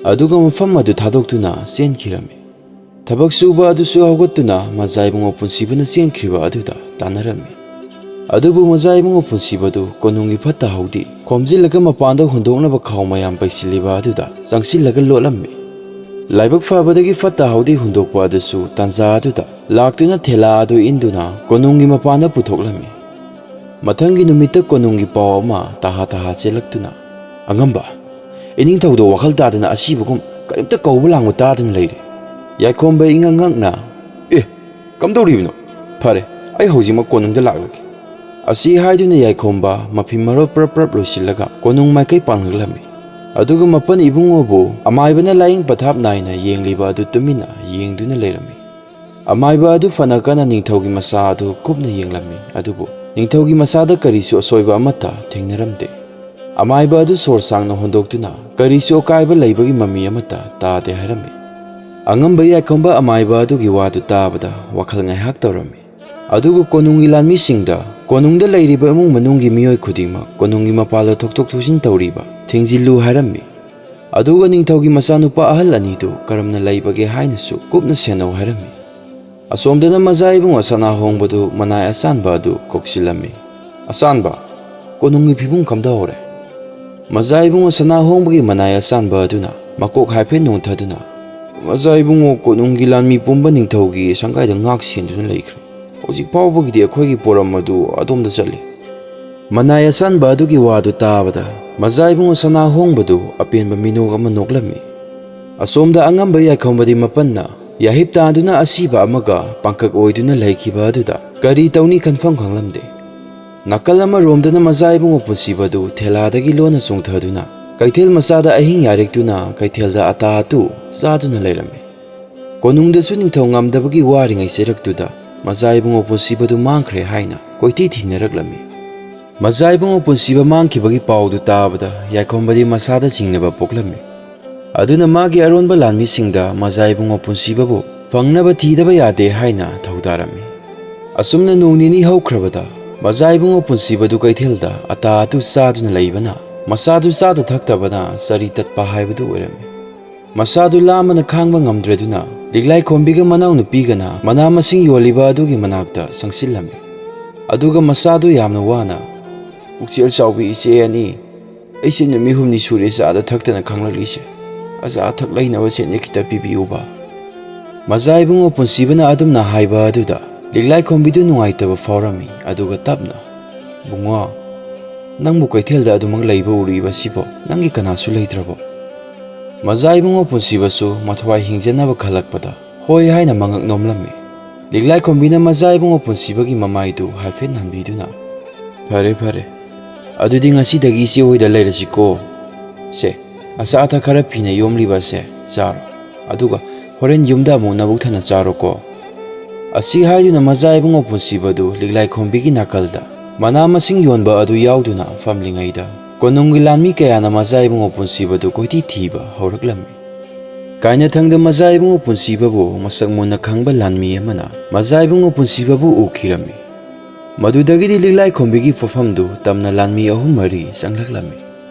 ꯑꯗꯨꯒ ꯃꯐꯝ ꯑꯗꯨ ꯊꯥꯗꯣꯛꯇꯨꯅ ꯆꯦꯟꯈꯤꯔꯝꯃꯤ꯫ ꯊꯕꯛ ꯁꯨꯕ ꯑꯗꯨꯁꯨ ꯍꯧꯒꯠꯇꯨꯅ ꯃꯖꯥ ꯏꯕꯨꯡꯉꯣ ꯄꯨꯟꯁꯤꯕꯅ ꯆꯦꯟꯈ꯭ꯔꯤꯕ ꯑꯗꯨꯗ ꯇꯥꯟꯅꯔꯝꯃꯤ꯫ ꯑꯗꯨꯕꯨ ꯃꯖꯥ ꯏꯕꯨꯡꯉꯣ ꯄꯨꯟꯁꯤꯕꯗꯨ ꯀꯣꯅꯨꯡꯒꯤ ꯐꯠꯇ ꯍꯥꯎꯗꯤ ꯈꯣꯝꯖꯤꯜꯂꯒ ꯃꯄꯥꯟꯗ ꯍꯨꯟꯗꯣꯛꯅꯕ ꯈꯥꯎ ꯃꯌꯥꯝ ꯄꯩꯁꯤꯜꯂꯤꯕ ꯑꯗꯨꯗ ꯆꯪꯁꯤꯜꯂꯒ ꯂꯣꯠꯂꯝꯃꯤ꯫ ꯂꯥꯏꯕꯛ ꯐꯕꯗꯒꯤ ꯐꯠꯇ ꯍꯥꯎꯗꯤ ꯍꯨꯟꯗꯣꯛꯄ ꯑꯗꯨꯁꯨ ꯇꯥꯟꯖꯥ ꯑꯗꯨꯗ ꯂꯥꯛꯇꯨꯅ ꯊꯦꯂꯥ ꯑꯗꯨ ꯏꯟꯗꯨꯅ ꯀꯣꯅꯨꯡꯒꯤ ꯃꯄꯥꯟꯗ ꯄꯨꯊꯣꯛꯂꯝꯃꯤ꯫ ꯃꯊꯪꯒꯤ ꯅꯨꯃꯤꯠꯇ ꯀꯣꯅꯨꯡꯒꯤ ꯄꯥꯎ ꯑꯃ ꯇꯍꯥ ꯇꯍꯥ ꯆꯦꯜꯂꯛꯇꯨꯅ, "ꯑꯉꯝꯕ, ꯏꯅꯤꯡꯊꯧꯗꯣ ꯋꯥꯈꯜ ꯇꯥꯗꯅ ꯑꯁꯤꯕꯒꯨꯝ ꯀꯔꯤꯝꯇ ꯀꯧꯕ ꯂꯥꯡꯕ ꯇꯥꯗꯅ ꯂꯩꯔꯦ꯫" ꯌꯥꯏꯈꯣꯝꯕ ꯏꯉꯛ ꯉꯛꯅ, "ꯑꯦ, ꯀꯝꯗꯧꯔꯤꯕꯅꯣ? ꯐꯔꯦ, ꯑꯩ ꯍꯧꯖꯤꯛꯃꯛ ꯀꯣꯅꯨꯡꯗ ꯂꯥꯛꯂꯒꯦ꯫" ꯑꯁꯤ ꯍꯥꯏꯗꯨꯅ ꯌꯥꯏꯈꯣꯝꯕ ꯃꯐꯤ ꯃꯔꯣꯜ ꯄ꯭ꯔꯞ ꯄ꯭ꯔꯞ ꯂꯣꯏꯁꯤꯜꯂꯒ ꯀꯣꯅꯨꯡ ꯃꯥꯏꯀꯩ ꯄꯥꯡꯂꯛꯂꯝꯃꯤ꯫ ꯑꯗꯨꯒ ꯃꯄꯟ ꯏꯕꯨꯡꯉꯣꯕꯨ ꯑꯃꯥꯏꯕꯅ ꯂꯥꯏꯌꯦꯡ ꯄꯊꯥꯞ ꯅꯥꯏꯅ ꯌꯦꯡꯂꯤꯕ ꯑꯗꯨ ꯇꯨꯃꯤꯟꯅ ꯌꯦꯡꯗꯨꯅ ꯂꯩꯔꯝꯃꯤ꯫ ꯑꯃꯥꯏꯕ ꯑꯗꯨ ꯐꯅ ꯀꯟꯅ ꯅꯤꯡꯊꯧꯒꯤ ꯃꯆꯥ ꯑꯗꯨ ꯀꯨꯞꯅ ꯌꯦꯡꯂꯝꯃꯤ, ꯑꯗꯨꯕꯨ ꯅꯤꯡꯊꯧꯒꯤ ꯃꯆꯥꯗ ꯀꯔꯤꯁꯨ ꯑꯁꯣꯏꯕ ꯑꯃꯠꯇ ꯊꯦꯡꯅꯔꯝꯗꯦ꯫ ꯑꯃꯥꯏꯕ ꯑꯗꯨ ꯁꯣꯔ ꯁꯥꯡꯅ ꯍꯣꯟꯗꯣꯛꯇꯨꯅ ꯀꯔꯤꯁꯨ ꯑꯀꯥꯏꯕ ꯂꯩꯕꯒꯤ ꯃꯃꯤ ꯑꯃꯠꯇ ꯇꯥꯗꯦ ꯍꯥꯏꯔꯝꯃꯤ꯫ ꯑꯉꯝꯕ ꯌꯥꯏꯈꯣꯝꯕ ꯑꯃꯥꯏꯕ ꯑꯗꯨꯒꯤ ꯋꯥꯗꯨ ꯇꯥꯕꯗ ꯋꯥꯈꯜ ꯉꯥꯏꯍꯥꯛ ꯇꯧꯔꯝꯃꯤ꯫ ꯑꯗꯨꯒ ꯀꯣꯅꯨꯡꯒꯤ ꯂꯥꯟꯃꯤꯁꯤꯡꯗ ꯀꯣꯅꯨꯡꯗ ꯂꯩꯔꯤꯕ ꯏꯃꯨꯡ ꯃꯅꯨꯡꯒꯤ ꯃꯤꯑꯣꯏ ꯈꯨꯗꯤꯡꯃꯛ ꯀꯣꯅꯨꯡꯒꯤ ꯃꯄꯥꯜꯗ ꯊꯣꯛꯇꯣꯛ ꯊꯣꯛꯆꯤꯟ ꯇꯧꯔꯤꯕ ꯊꯤꯡꯖꯤꯜꯂꯨ ꯍꯥꯏꯔꯝꯃꯤ꯫ ꯑꯗꯨꯒ ꯅꯤꯡꯊꯧꯒꯤ ꯃꯆꯥꯅꯨꯄꯥ ꯑꯍꯜ ꯑꯅꯤꯗꯨ ꯀꯔꯝꯅ ꯂꯩꯕꯒꯦ ꯍꯥꯏꯅꯁꯨ ꯀꯨꯞꯅ ꯁꯦꯟꯅꯧ ꯍꯥꯏꯔꯝꯃꯤ꯫ ꯑꯁꯣꯝꯗꯅ ꯃꯖꯥ ꯏꯕꯨꯡꯉꯣ ꯁꯅꯥ ꯍꯣꯡꯕꯗꯨ ꯃꯅꯥꯏ ꯑꯆꯥꯟꯕ ꯑꯗꯨ ꯀꯧꯁꯤꯜꯂꯝꯃꯤ꯫ "ꯑꯆꯥꯟꯕ, ꯀꯣꯅꯨꯡꯒꯤ ꯐꯤꯕꯝ ꯀꯝꯗꯧꯍꯧꯔꯦ?" ꯃꯖꯥ ꯏꯕꯨꯡꯉꯣ ꯁꯅꯥ ꯍꯣꯡꯕꯒꯤ ꯃꯅꯥꯏ ꯑꯆꯥꯟꯕ ꯑꯗꯨꯅ ꯃꯀꯣꯛ ꯍꯥꯏꯐꯦꯠ ꯅꯣꯟꯊꯗꯨꯅ, "ꯃꯖꯥ ꯏꯕꯨꯡꯉꯣ, ꯀꯣꯅꯨꯡꯒꯤ ꯂꯥꯟꯃꯤ ꯄꯨꯝꯕ ꯅꯤꯡꯊꯧꯒꯤ ꯁꯪꯒꯥꯏꯗ ꯉꯥꯛ ꯁꯦꯟꯗꯨꯅ ꯂꯩꯈ꯭ꯔꯦ꯫ ꯍꯧꯖꯤꯛ ꯐꯥꯎꯕꯒꯤꯗꯤ ꯑꯩꯈꯣꯏꯒꯤ ꯄꯣꯔꯝ ꯑꯗꯨ ꯑꯗꯣꯝꯗ ꯆꯠꯂꯤ꯫" ꯃꯅꯥꯏ ꯑꯆꯥꯟꯕ ꯑꯗꯨꯒꯤ ꯋꯥꯗꯨ ꯇꯥꯕꯗ ꯃꯖꯥ ꯏꯕꯨꯡꯉꯣ ꯁꯅꯥ ꯍꯣꯡꯕꯗꯨ ꯑꯄꯦꯟꯕ ꯃꯤꯅꯣꯛ ꯑꯃ ꯅꯣꯛꯂꯝꯃꯤ꯫ ꯑꯁꯣꯝꯗ ꯑꯉꯝꯕ ꯌꯥꯏꯈꯣꯝꯕꯗꯤ ꯃꯄꯟꯅ ꯌꯥꯍꯤꯞ ꯇꯥꯗꯨꯅ ꯑꯁꯤꯕ ꯑꯃꯒ ꯄꯥꯡꯀꯛ ꯑꯣꯏꯗꯨꯅ ꯂꯩꯈꯤꯕ ꯑꯗꯨꯗ ꯀꯔꯤ ꯇꯧꯅꯤ ꯈꯟꯐꯝ ꯈꯪꯂꯝꯗꯦ꯫ ꯅꯥꯀꯜ ꯑꯃꯔꯣꯝꯗꯅ ꯃꯖꯥ ꯏꯕꯨꯡꯉꯣ ꯄꯨꯟꯁꯤꯕꯗꯨ ꯊꯦꯂꯥꯗꯒꯤ ꯂꯣꯟꯅ ꯆꯣꯡꯊꯗꯨꯅ ꯀꯩꯊꯦꯜ ꯃꯆꯥꯗ ꯑꯍꯤꯡ ꯌꯥꯔꯦꯛꯇꯨꯅ ꯀꯩꯊꯦꯜꯗ ꯑꯇꯥ ꯑꯇꯨ ꯆꯥꯗꯨꯅ ꯂꯩꯔꯝꯃꯤ꯫ ꯀꯣꯅꯨꯡꯗꯁꯨ ꯅꯤꯡꯊꯧ ꯉꯝꯗꯕꯒꯤ ꯋꯥꯔꯤꯉꯩ ꯆꯩꯔꯛꯇꯨꯗ ꯃꯖꯥ ꯏꯕꯨꯡꯉꯣ ꯄꯨꯟꯁꯤꯕꯗꯨ ꯃꯥꯡꯈ꯭ꯔꯦ ꯍꯥꯏꯅ ꯀꯣꯏꯊꯤ ꯊꯤꯅꯔꯛꯂꯝꯃꯤ꯫ ꯃꯖꯥ ꯏꯕꯨꯡꯉꯣ ꯄꯨꯟꯁꯤꯕ ꯃꯥꯡꯈꯤꯕꯒꯤ ꯄꯥꯎꯗꯨ ꯇꯥꯕꯗ ꯌꯥꯏꯈꯣꯝꯕꯗꯤ ꯃꯁꯥꯗ ꯆꯤꯡꯅꯕ ꯄꯣꯛꯂꯝꯃꯤ꯫ ꯑꯗꯨꯅ ꯃꯥꯒꯤ ꯑꯔꯣꯟꯕ ꯂꯥꯟꯃꯤꯁꯤꯡꯗ ꯃꯖꯥ ꯏꯕꯨꯡꯉꯣ ꯄꯨꯟꯁꯤꯕꯕꯨ ꯐꯪꯅꯕ ꯊꯤꯗꯕ ꯌꯥꯗꯦ ꯍꯥꯏꯅ ꯊꯧꯗꯥꯔꯝꯃꯤ꯫ ꯑꯁꯨꯝꯅ ꯅꯣꯡ ꯅꯤꯅꯤ ꯍꯧꯈ꯭ꯔꯕꯗ, ꯃꯖꯥ ꯏꯕꯨꯡꯉꯣ ꯄꯨꯟꯁꯤꯕꯗꯨ ꯀꯩꯊꯦꯜꯗ ꯑꯇꯥ ꯑꯇꯨ ꯆꯥꯗꯨꯅ ꯂꯩꯕꯅ, ꯃꯁꯥꯗꯨ ꯆꯥꯗ ꯊꯛꯇꯕꯅ ꯆꯔꯤ ꯇꯠꯄ ꯍꯥꯏꯕꯗꯨ ꯑꯣꯏꯔꯝꯃꯤ꯫ ꯃꯁꯥꯗꯨ ꯂꯥꯝꯕꯅ ꯈꯥꯡꯕ ꯉꯝꯗ꯭ꯔꯗꯨꯅ, ꯂꯤꯛꯂꯥꯏ ꯈꯣꯝꯕꯤꯒ ꯃꯅꯥꯎꯅꯨꯄꯤꯒꯅ ꯃꯅꯥ ꯃꯁꯤꯡ ꯌꯣꯜꯂꯤꯕ ꯑꯗꯨꯒꯤ ꯃꯅꯥꯛꯇ ꯆꯪꯁꯤꯜꯂꯝꯃꯤ꯫ ꯑꯗꯨꯒ ꯃꯁꯥꯗꯨ ꯌꯥꯝꯅ ꯋꯥꯅ, "ꯄꯨꯛꯆꯦꯜ ꯆꯥꯎꯕꯤ ꯏꯆꯦ ꯑꯅꯤ, ꯑꯩꯁꯦ ꯅꯨꯃꯤꯠ ꯍꯨꯝꯅꯤ ꯁꯨꯔꯦ ꯆꯥꯗ ꯊꯛꯇꯅ ꯈꯥꯡꯂꯛꯂꯤꯁꯦ꯫ ꯑꯆꯥ ꯑꯊꯛ ꯂꯩꯅꯕ ꯁꯦꯟꯁꯦ ꯈꯤꯇ ꯄꯤꯕꯤꯌꯨꯕ꯫" ꯃꯖꯥ ꯏꯕꯨꯡꯉꯣ ꯄꯨꯟꯁꯤꯕꯅ ꯑꯗꯨꯝꯅ ꯍꯥꯏꯕ ꯑꯗꯨꯗ, ꯂꯤꯛꯂꯥꯏ ꯈꯣꯝꯕꯤꯗꯨ ꯅꯨꯡꯉꯥꯏꯇꯕ ꯐꯥꯎꯔꯝꯃꯤ꯫ ꯑꯗꯨꯒ ꯇꯞꯅ, "ꯕꯨꯡꯉꯣ, ꯅꯪꯕꯨ ꯀꯩꯊꯦꯜꯗ ꯑꯗꯨꯃꯛ ꯂꯩꯕ ꯎꯔꯤꯕꯁꯤꯕꯣ? ꯅꯪꯒꯤ ꯀꯅꯥꯁꯨ ꯂꯩꯇ꯭ꯔꯕꯣ?" ꯃꯖꯥ ꯏꯕꯨꯡꯉꯣ ꯄꯨꯟꯁꯤꯕꯁꯨ ꯃꯊ꯭ꯋꯥꯏ ꯍꯤꯡꯖꯅꯕ ꯈꯜꯂꯛꯄꯗ, ꯍꯣꯏ ꯍꯥꯏꯅ ꯃꯉꯛ ꯅꯣꯝꯂꯝꯃꯤ꯫ ꯂꯤꯛꯂꯥꯏ ꯈꯣꯝꯕꯤꯅ ꯃꯖꯥ ꯏꯕꯨꯡꯉꯣ ꯄꯨꯟꯁꯤꯕꯒꯤ ꯃꯃꯥꯏꯗꯨ ꯍꯥꯏꯐꯦꯠ ꯅꯥꯟꯕꯤꯗꯨꯅ, "ꯐꯔꯦ, ꯐꯔꯦ꯫ ꯑꯗꯨꯗꯤ ꯉꯁꯤꯗꯒꯤ ꯏꯆꯦ ꯍꯣꯏꯗ ꯂꯩꯔꯁꯤꯀꯣ꯫ ꯁꯦ, ꯑꯆꯥ ꯑꯊꯛ ꯈꯔ ꯐꯤꯅ ꯌꯣꯝꯂꯤꯕꯁꯦ ꯆꯥꯔꯣ꯫ ꯑꯗꯨꯒ ꯍꯣꯔꯦꯟ ꯌꯨꯝꯗ ꯑꯃꯨꯛ ꯅꯕꯨꯛ ꯊꯟꯅ ꯆꯥꯔꯣꯀꯣ꯫" ꯑꯁꯤ ꯍꯥꯏꯗꯨꯅ ꯃꯖꯥ ꯏꯕꯨꯡꯉꯣ ꯄꯨꯟꯁꯤꯕꯗꯨ ꯂꯤꯛꯂꯥꯏ ꯈꯣꯝꯕꯤꯒꯤ ꯅꯥꯀꯜꯗ ꯃꯅꯥ ꯃꯁꯤꯡ ꯌꯣꯟꯕ ꯑꯗꯨ ꯌꯥꯎꯗꯨꯅ ꯐꯝꯂꯤꯉꯩꯗ, ꯀꯣꯅꯨꯡꯒꯤ ꯂꯥꯟꯃꯤ ꯀꯌꯥꯅ ꯃꯖꯥ ꯏꯕꯨꯡꯉꯣ ꯄꯨꯟꯁꯤꯕꯗꯨ ꯀꯣꯏꯊꯤ ꯊꯤꯕ ꯍꯧꯔꯛꯂꯝꯃꯤ꯫ ꯀꯥꯏꯅꯊꯪꯗ ꯃꯖꯥ ꯏꯕꯨꯡꯉꯣ ꯄꯨꯟꯁꯤꯕꯕꯨ ꯃꯁꯛ ꯃꯨꯟꯅ ꯈꯪꯕ ꯂꯥꯟꯃꯤ ꯑꯃꯅ ꯃꯖꯥ ꯏꯕꯨꯡꯉꯣ ꯄꯨꯟꯁꯤꯕꯕꯨ ꯎꯈꯤꯔꯝꯃꯤ꯫ ꯃꯗꯨꯗꯒꯤꯗꯤ ꯂꯤꯛꯂꯥꯏ ꯈꯣꯝꯕꯤꯒꯤ ꯄꯣꯠꯐꯝꯗꯨ ꯇꯝꯅ ꯂꯥꯟꯃꯤ ꯑꯍꯨꯝ ꯃꯔꯤ ꯆꯪꯂꯛꯂꯝꯃꯤ꯫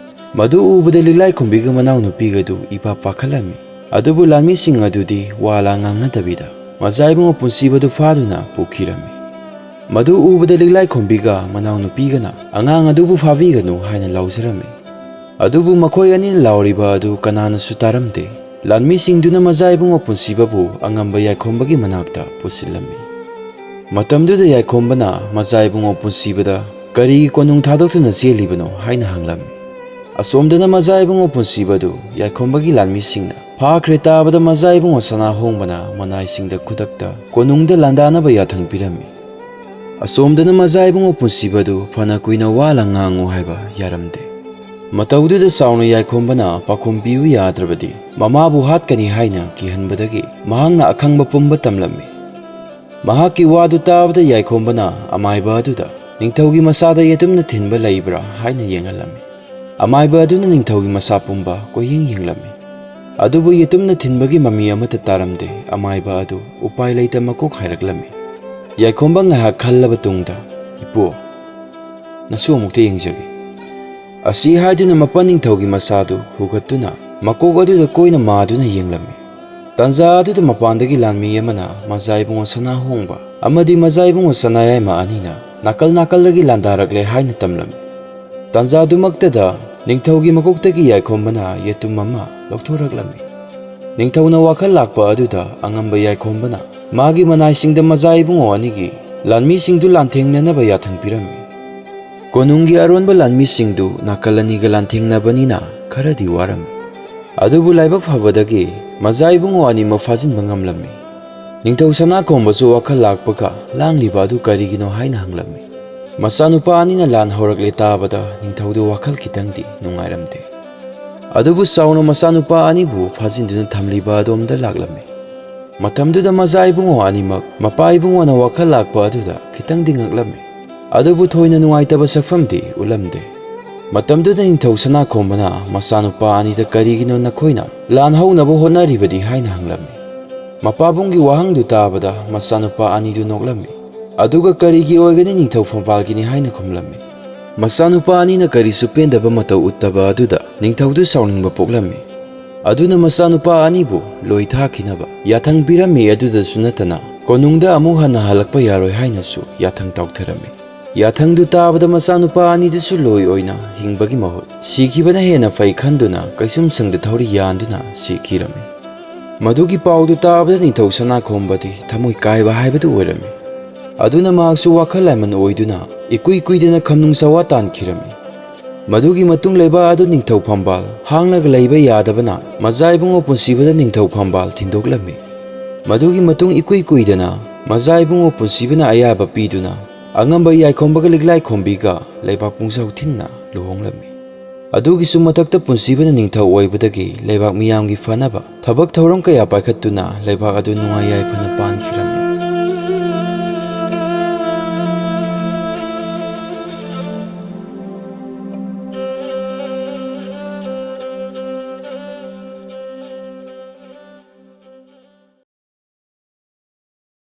ꯃꯗꯨ ꯎꯕꯗ ꯂꯤꯛꯂꯥꯏ ꯈꯣꯝꯕꯤꯒ ꯃꯅꯥꯎꯅꯨꯄꯤꯒꯗꯨ ꯏꯄꯥ ꯄꯥꯈꯠꯂꯝꯃꯤ꯫ ꯑꯗꯨꯕꯨ ꯂꯥꯟꯃꯤꯁꯤꯡ ꯑꯗꯨꯗꯤ ꯋꯥ ꯂꯥ ꯉꯥꯡꯅꯗꯕꯤꯗ ꯃꯖꯥ ꯏꯕꯨꯡꯉꯣ ꯄꯨꯟꯁꯤꯕꯗꯨ ꯐꯥꯗꯨꯅ ꯄꯨꯈꯤꯔꯝꯃꯤ꯫ ꯃꯗꯨ ꯎꯕꯗ ꯂꯤꯛꯂꯥꯏ ꯈꯣꯝꯕꯤꯒ ꯃꯅꯥꯎꯅꯨꯄꯤꯒꯅ ꯑꯉꯥꯡ ꯑꯗꯨꯕꯨ ꯐꯥꯕꯤꯒꯅꯨ ꯍꯥꯏꯅ ꯂꯥꯎꯖꯔꯝꯃꯤ꯫ ꯑꯗꯨꯕꯨ ꯃꯈꯣꯏ ꯑꯅꯤꯅ ꯂꯥꯎꯔꯤꯕ ꯑꯗꯨ ꯀꯅꯥꯅꯁꯨ ꯇꯥꯔꯝꯗꯦ꯫ ꯂꯥꯟꯃꯤꯁꯤꯡꯗꯨꯅ ꯃꯖꯥ ꯏꯕꯨꯡꯉꯣ ꯄꯨꯟꯁꯤꯕꯕꯨ ꯑꯉꯝꯕ ꯌꯥꯏꯈꯣꯝꯕꯒꯤ ꯃꯅꯥꯛꯇ ꯄꯨꯁꯤꯜꯂꯝꯃꯤ꯫ ꯃꯇꯝꯗꯨꯗ ꯌꯥꯏꯈꯣꯝꯕꯅ ꯃꯖꯥ ꯏꯕꯨꯡꯉꯣ ꯄꯨꯟꯁꯤꯕꯗ "ꯀꯔꯤꯒꯤ ꯀꯣꯅꯨꯡ ꯊꯥꯗꯣꯛꯇꯨꯅ ꯆꯦꯜꯂꯤꯕꯅꯣ?" ꯍꯥꯏꯅ ꯍꯪꯂꯝꯃꯤ꯫ ꯑꯁꯣꯝꯗꯅ ꯃꯖꯥ ꯏꯕꯨꯡꯉꯣ ꯄꯨꯟꯁꯤꯕꯗꯨ ꯌꯥꯏꯈꯣꯝꯕꯒꯤ ꯂꯥꯟꯃꯤꯁꯤꯡꯅ ꯐꯥꯈ꯭ꯔꯦ ꯇꯥꯕꯗ, ꯃꯖꯥ ꯏꯕꯨꯡꯉꯣ ꯁꯅꯥꯍꯣꯡꯕꯅ ꯃꯅꯥꯏꯁꯤꯡꯗ ꯈꯨꯗꯛꯇ ꯀꯣꯅꯨꯡꯗ ꯂꯥꯟꯗꯥꯅꯕ ꯌꯥꯊꯪ ꯄꯤꯔꯝꯃꯤ꯫ ꯑꯁꯣꯝꯗꯅ ꯃꯖꯥ ꯏꯕꯨꯡꯉꯣ ꯄꯨꯟꯁꯤꯕꯗꯨ ꯐꯅ ꯀꯨꯏꯅ ꯋꯥꯅ ꯉꯥꯡꯉꯨ ꯍꯥꯏꯕ ꯌꯥꯔꯝꯗꯦ꯫ ꯃꯇꯧꯗꯨꯗ ꯆꯥꯎꯅ ꯌꯥꯏꯈꯣꯝꯕꯅ ꯄꯥꯎꯈꯨꯝ ꯄꯤꯌꯨ ꯌꯥꯗ꯭ꯔꯕꯗꯤ ꯃꯃꯥꯕꯨ ꯍꯥꯠꯀꯅꯤ ꯍꯥꯏꯅ ꯀꯤꯍꯟꯕꯗꯒꯤ ꯃꯍꯥꯛꯅ ꯑꯈꯪꯕ ꯄꯨꯝꯕ ꯇꯝꯂꯝꯃꯤ꯫ ꯃꯍꯥꯛꯀꯤ ꯋꯥꯗꯨ ꯇꯥꯕꯗ ꯌꯥꯏꯈꯣꯝꯕꯅ ꯑꯃꯥꯏꯕ ꯑꯗꯨꯗ ꯅꯤꯡꯊꯧꯒꯤ ꯃꯆꯥꯗ ꯌꯦꯇꯨꯝꯅ ꯊꯤꯟꯕ ꯂꯩꯕ꯭ꯔꯥ ꯍꯥꯏꯅ ꯌꯦꯡꯍꯜꯂꯝꯃꯤ꯫ ꯑꯃꯥꯏꯕ ꯑꯗꯨꯅ ꯅꯤꯡꯊꯧꯒꯤ ꯃꯆꯥ ꯄꯨꯝꯕ ꯀꯣꯏꯌꯦꯡ ꯌꯦꯡꯂꯝꯃꯤ꯫ ꯑꯗꯨꯕꯨ ꯌꯦꯇꯨꯝꯅ ꯊꯤꯟꯕꯒꯤ ꯃꯃꯤ ꯑꯃꯠꯇ ꯇꯥꯔꯝꯗꯦ꯫ ꯑꯃꯥꯏꯕ ꯑꯗꯨ ꯎꯄꯥꯏ ꯂꯩꯇ ꯃꯀꯣꯛ ꯍꯥꯏꯔꯛꯂꯝꯃꯤ꯫ ꯌꯥꯏꯈꯣꯝꯕ ꯉꯥꯏꯍꯥꯛ ꯈꯜꯂꯕ ꯇꯨꯡꯗ, "ꯏꯄꯨ, ꯅꯁꯨ ꯑꯃꯨꯛꯇ ꯌꯦꯡꯖꯒꯦ" ꯑꯁꯤ ꯍꯥꯏꯗꯨꯅ ꯃꯄꯥ ꯅꯤꯡꯊꯧꯒꯤ ꯃꯆꯥꯗꯨ ꯍꯨꯒꯠꯇꯨꯅ ꯃꯀꯣꯛ ꯑꯗꯨꯗ ꯀꯣꯏꯅ ꯃꯥꯗꯨꯅ ꯌꯦꯡꯂꯝꯃꯤ꯫ ꯇꯥꯟꯖꯥ ꯑꯗꯨꯗ ꯃꯄꯥꯟꯗꯒꯤ ꯂꯥꯟꯃꯤ ꯑꯃꯅ ꯃꯖꯥ ꯏꯕꯨꯡꯉꯣ ꯁꯅꯥꯍꯣꯡꯕ ꯑꯃꯗꯤ ꯃꯖꯥ ꯏꯕꯨꯡꯉꯣ ꯁꯅꯥꯌꯥꯏꯃ ꯑꯅꯤꯅ ꯅꯥꯀꯜ ꯅꯥꯀꯜꯗꯒꯤ ꯂꯥꯟꯗꯥꯔꯛꯂꯦ ꯍꯥꯏꯅ ꯇꯝꯂꯝꯃꯤ꯫ ꯇꯥꯟꯖꯥꯗꯨꯃꯛꯇꯗ ꯅꯤꯡꯊꯧꯒꯤ ꯃꯀꯣꯛꯇꯒꯤ ꯌꯥꯏꯈꯣꯝꯕꯅ ꯌꯦꯇꯨꯝ ꯑꯃ ꯂꯧꯊꯣꯔꯛꯂꯝꯃꯤ꯫ ꯅꯤꯡꯊꯧꯅ ꯋꯥꯈꯜ ꯂꯥꯛꯄ ꯑꯗꯨꯗ ꯑꯉꯝꯕ ꯌꯥꯏꯈꯣꯝꯕꯅ ꯃꯥꯒꯤ ꯃꯅꯥꯏꯁꯤꯡꯗ ꯃꯖꯥ ꯏꯕꯨꯡꯉꯣ ꯑꯅꯤꯒꯤ ꯂꯥꯟꯃꯤꯁꯤꯡꯗꯨ ꯂꯥꯟꯊꯦꯡꯅꯅꯕ ꯌꯥꯊꯪ ꯄꯤꯔꯝꯃꯤ꯫ ꯀꯣꯅꯨꯡꯒꯤ ꯑꯔꯣꯟꯕ ꯂꯥꯟꯃꯤꯁꯤꯡꯗꯨ ꯅꯥꯀꯜ ꯑꯅꯤꯒ ꯂꯥꯟꯊꯦꯡꯅꯕꯅꯤꯅ ꯈꯔꯗꯤ ꯋꯥꯔꯝꯃꯤ꯫ ꯑꯗꯨꯕꯨ ꯂꯥꯏꯕꯛ ꯐꯕꯗꯒꯤ ꯃꯖꯥ ꯏꯕꯨꯡꯉꯣ ꯑꯅꯤꯃꯛ ꯐꯥꯖꯤꯟꯕ ꯉꯝꯂꯝꯃꯤ꯫ ꯅꯤꯡꯊꯧ ꯁꯅꯥꯈꯣꯝꯕꯁꯨ ꯋꯥꯈꯜ ꯂꯥꯛꯄꯒ ꯂꯥꯡꯂꯤꯕ ꯑꯗꯨ ꯀꯔꯤꯒꯤꯅꯣ ꯍꯥꯏꯅ ꯍꯪꯂꯝꯃꯤ꯫ ꯃꯆꯥꯅꯨꯄꯥ ꯑꯅꯤꯅ ꯂꯥꯟ ꯍꯧꯔꯛꯂꯦ ꯇꯥꯕꯗ ꯅꯤꯡꯊꯧꯗꯨ ꯋꯥꯈꯜ ꯈꯤꯇꯪꯗꯤ ꯅꯨꯡꯉꯥꯏꯔꯝꯗꯦ꯫ ꯑꯗꯨꯕꯨ ꯆꯥꯎꯅ ꯃꯆꯥꯅꯨꯄꯥ ꯑꯅꯤꯕꯨ ꯐꯥꯖꯤꯟꯗꯨꯅ ꯊꯝꯂꯤꯕ ꯑꯗꯣꯝꯗ ꯂꯥꯛꯂꯝꯃꯤ꯫ ꯃꯇꯝꯗꯨꯗ ꯃꯖꯥ ꯏꯕꯨꯡꯉꯣ ꯑꯅꯤꯃꯛ ꯃꯄꯥ ꯏꯕꯨꯡꯉꯣꯅ ꯋꯥꯈꯜ ꯂꯥꯛꯄ ꯑꯗꯨꯗ ꯈꯤꯇꯪꯗꯤ ꯉꯛꯂꯝꯃꯤ꯫ ꯑꯗꯨꯕꯨ ꯊꯣꯏꯅ ꯅꯨꯡꯉꯥꯏꯇꯕ ꯁꯛꯐꯝꯗꯤ ꯎꯠꯂꯝꯗꯦ꯫ ꯃꯇꯝꯗꯨꯗ ꯅꯤꯡꯊꯧ ꯁꯅꯥꯈꯣꯝꯕꯅ ꯃꯆꯥꯅꯨꯄꯥ ꯑꯅꯤꯗ "ꯀꯔꯤꯒꯤꯅꯣ ꯅꯈꯣꯏꯅ ꯂꯥꯟ ꯍꯧꯅꯕ ꯍꯣꯠꯅꯔꯤꯕꯗꯤ?" ꯍꯥꯏꯅ ꯍꯪꯂꯝꯃꯤ꯫ ꯃꯄꯥꯕꯨꯡꯒꯤ ꯋꯥꯍꯪꯗꯨ ꯇꯥꯕꯗ ꯃꯆꯥꯅꯨꯄꯥ ꯑꯅꯤꯗꯨ ꯅꯣꯛꯂꯝꯃꯤ꯫ ꯑꯗꯨꯒ "ꯀꯔꯤꯒꯤ ꯑꯣꯏꯒꯅꯤ, ꯅꯤꯡꯊꯧ ꯐꯝꯕꯥꯜꯒꯤꯅꯤ" ꯍꯥꯏꯅ ꯈꯨꯝꯂꯝꯃꯤ꯫ ꯃꯆꯥꯅꯨꯄꯥ ꯑꯅꯤꯅ ꯀꯔꯤꯁꯨ ꯄꯦꯟꯗꯕ ꯃꯇꯧ ꯎꯠꯇꯕ ꯑꯗꯨꯗ ꯅꯤꯡꯊꯧꯗꯨ ꯁꯥꯎꯅꯤꯡꯕ ꯄꯣꯛꯂꯝꯃꯤ꯫ ꯑꯗꯨꯅ ꯃꯆꯥꯅꯨꯄꯥ ꯑꯅꯤꯕꯨ ꯂꯣꯏ ꯊꯥꯈꯤꯅꯕ ꯌꯥꯊꯪ ꯄꯤꯔꯝꯃꯤ꯫ ꯑꯗꯨꯗꯁꯨ ꯅꯠꯇꯅ ꯀꯣꯅꯨꯡꯗ ꯑꯃꯨꯛ ꯍꯟꯅ ꯍꯜꯂꯛꯄ ꯌꯥꯔꯣꯏ ꯍꯥꯏꯅꯁꯨ ꯌꯥꯊꯪ ꯇꯥꯎꯊꯔꯝꯃꯤ꯫ ꯌꯥꯊꯪꯗꯨ ꯇꯥꯕꯗ ꯃꯆꯥꯅꯨꯄꯥ ꯑꯅꯤꯗꯨꯁꯨ ꯂꯣꯏ ꯑꯣꯏꯅ ꯍꯤꯡꯕꯒꯤ ꯃꯍꯨꯠ ꯁꯤꯈꯤꯕꯅ ꯍꯦꯟꯅ ꯐꯩ ꯈꯟꯗꯨꯅ ꯀꯩꯁꯨꯝꯁꯪꯗ ꯊꯧꯔꯤ ꯌꯥꯟꯗꯨꯅ ꯁꯤꯈꯤꯔꯝꯃꯤ꯫ ꯃꯗꯨꯒꯤ ꯄꯥꯎꯗꯨ ꯇꯥꯕꯗ ꯅꯤꯡꯊꯧ ꯁꯅꯥꯈꯣꯝꯕꯗꯤ ꯊꯃꯣꯏ ꯀꯥꯏꯕ ꯍꯥꯏꯕꯗꯨ ꯑꯣꯏꯔꯝꯃꯤ꯫ ꯑꯗꯨꯅ ꯃꯍꯥꯛꯁꯨ ꯋꯥꯈꯜ ꯂꯥꯏꯃꯟ ꯑꯣꯏꯗꯨꯅ ꯏꯀꯨꯏ ꯀꯨꯏꯗꯅ ꯈꯝꯅꯨꯡ ꯆꯥꯎꯋꯥ ꯇꯥꯟꯈꯤꯔꯝꯃꯤ꯫ ꯃꯗꯨꯒꯤ ꯃꯇꯨꯡ ꯂꯩꯕꯥꯛ ꯑꯗꯨ ꯅꯤꯡꯊꯧ ꯐꯝꯕꯥꯜ ꯍꯥꯡꯂꯒ ꯂꯩꯕ ꯌꯥꯗꯕꯅ ꯃꯖꯥ ꯏꯕꯨꯡꯉꯣ ꯄꯨꯟꯁꯤꯕꯗ ꯅꯤꯡꯊꯧ ꯐꯝꯕꯥꯜ ꯊꯤꯟꯗꯣꯛꯂꯝꯃꯤ꯫ ꯃꯗꯨꯒꯤ ꯃꯇꯨꯡ ꯏꯀꯨꯏ ꯀꯨꯏꯗꯅ ꯃꯖꯥ ꯏꯕꯨꯡꯉꯣ ꯄꯨꯟꯁꯤꯕꯅ ꯑꯌꯥꯕ ꯄꯤꯗꯨꯅ ꯑꯉꯝꯕ ꯌꯥꯏꯈꯣꯝꯕꯒ ꯂꯤꯛꯂꯥꯏ ꯈꯣꯝꯕꯤꯒ ꯂꯩꯕꯥꯛ ꯄꯨꯡꯖꯥꯎ ꯊꯤꯟꯅ ꯂꯨꯍꯣꯡꯂꯝꯃꯤ꯫ ꯑꯗꯨꯒꯤꯁꯨ ꯃꯊꯛꯇ ꯄꯨꯟꯁꯤꯕꯅ ꯅꯤꯡꯊꯧ ꯑꯣꯏꯕꯗꯒꯤ ꯂꯩꯕꯥꯛ ꯃꯤꯌꯥꯝꯒꯤ ꯐꯅꯕ ꯊꯕꯛ ꯊꯧꯔꯝ ꯀꯌꯥ ꯄꯥꯏꯈꯠꯇꯨꯅ ꯂꯩꯕꯥꯛ ꯑꯗꯨ ꯅꯨꯡꯉꯥꯏ ꯌꯥꯏꯐꯅ ꯄꯥꯟꯈꯤꯔꯝꯃꯤ꯫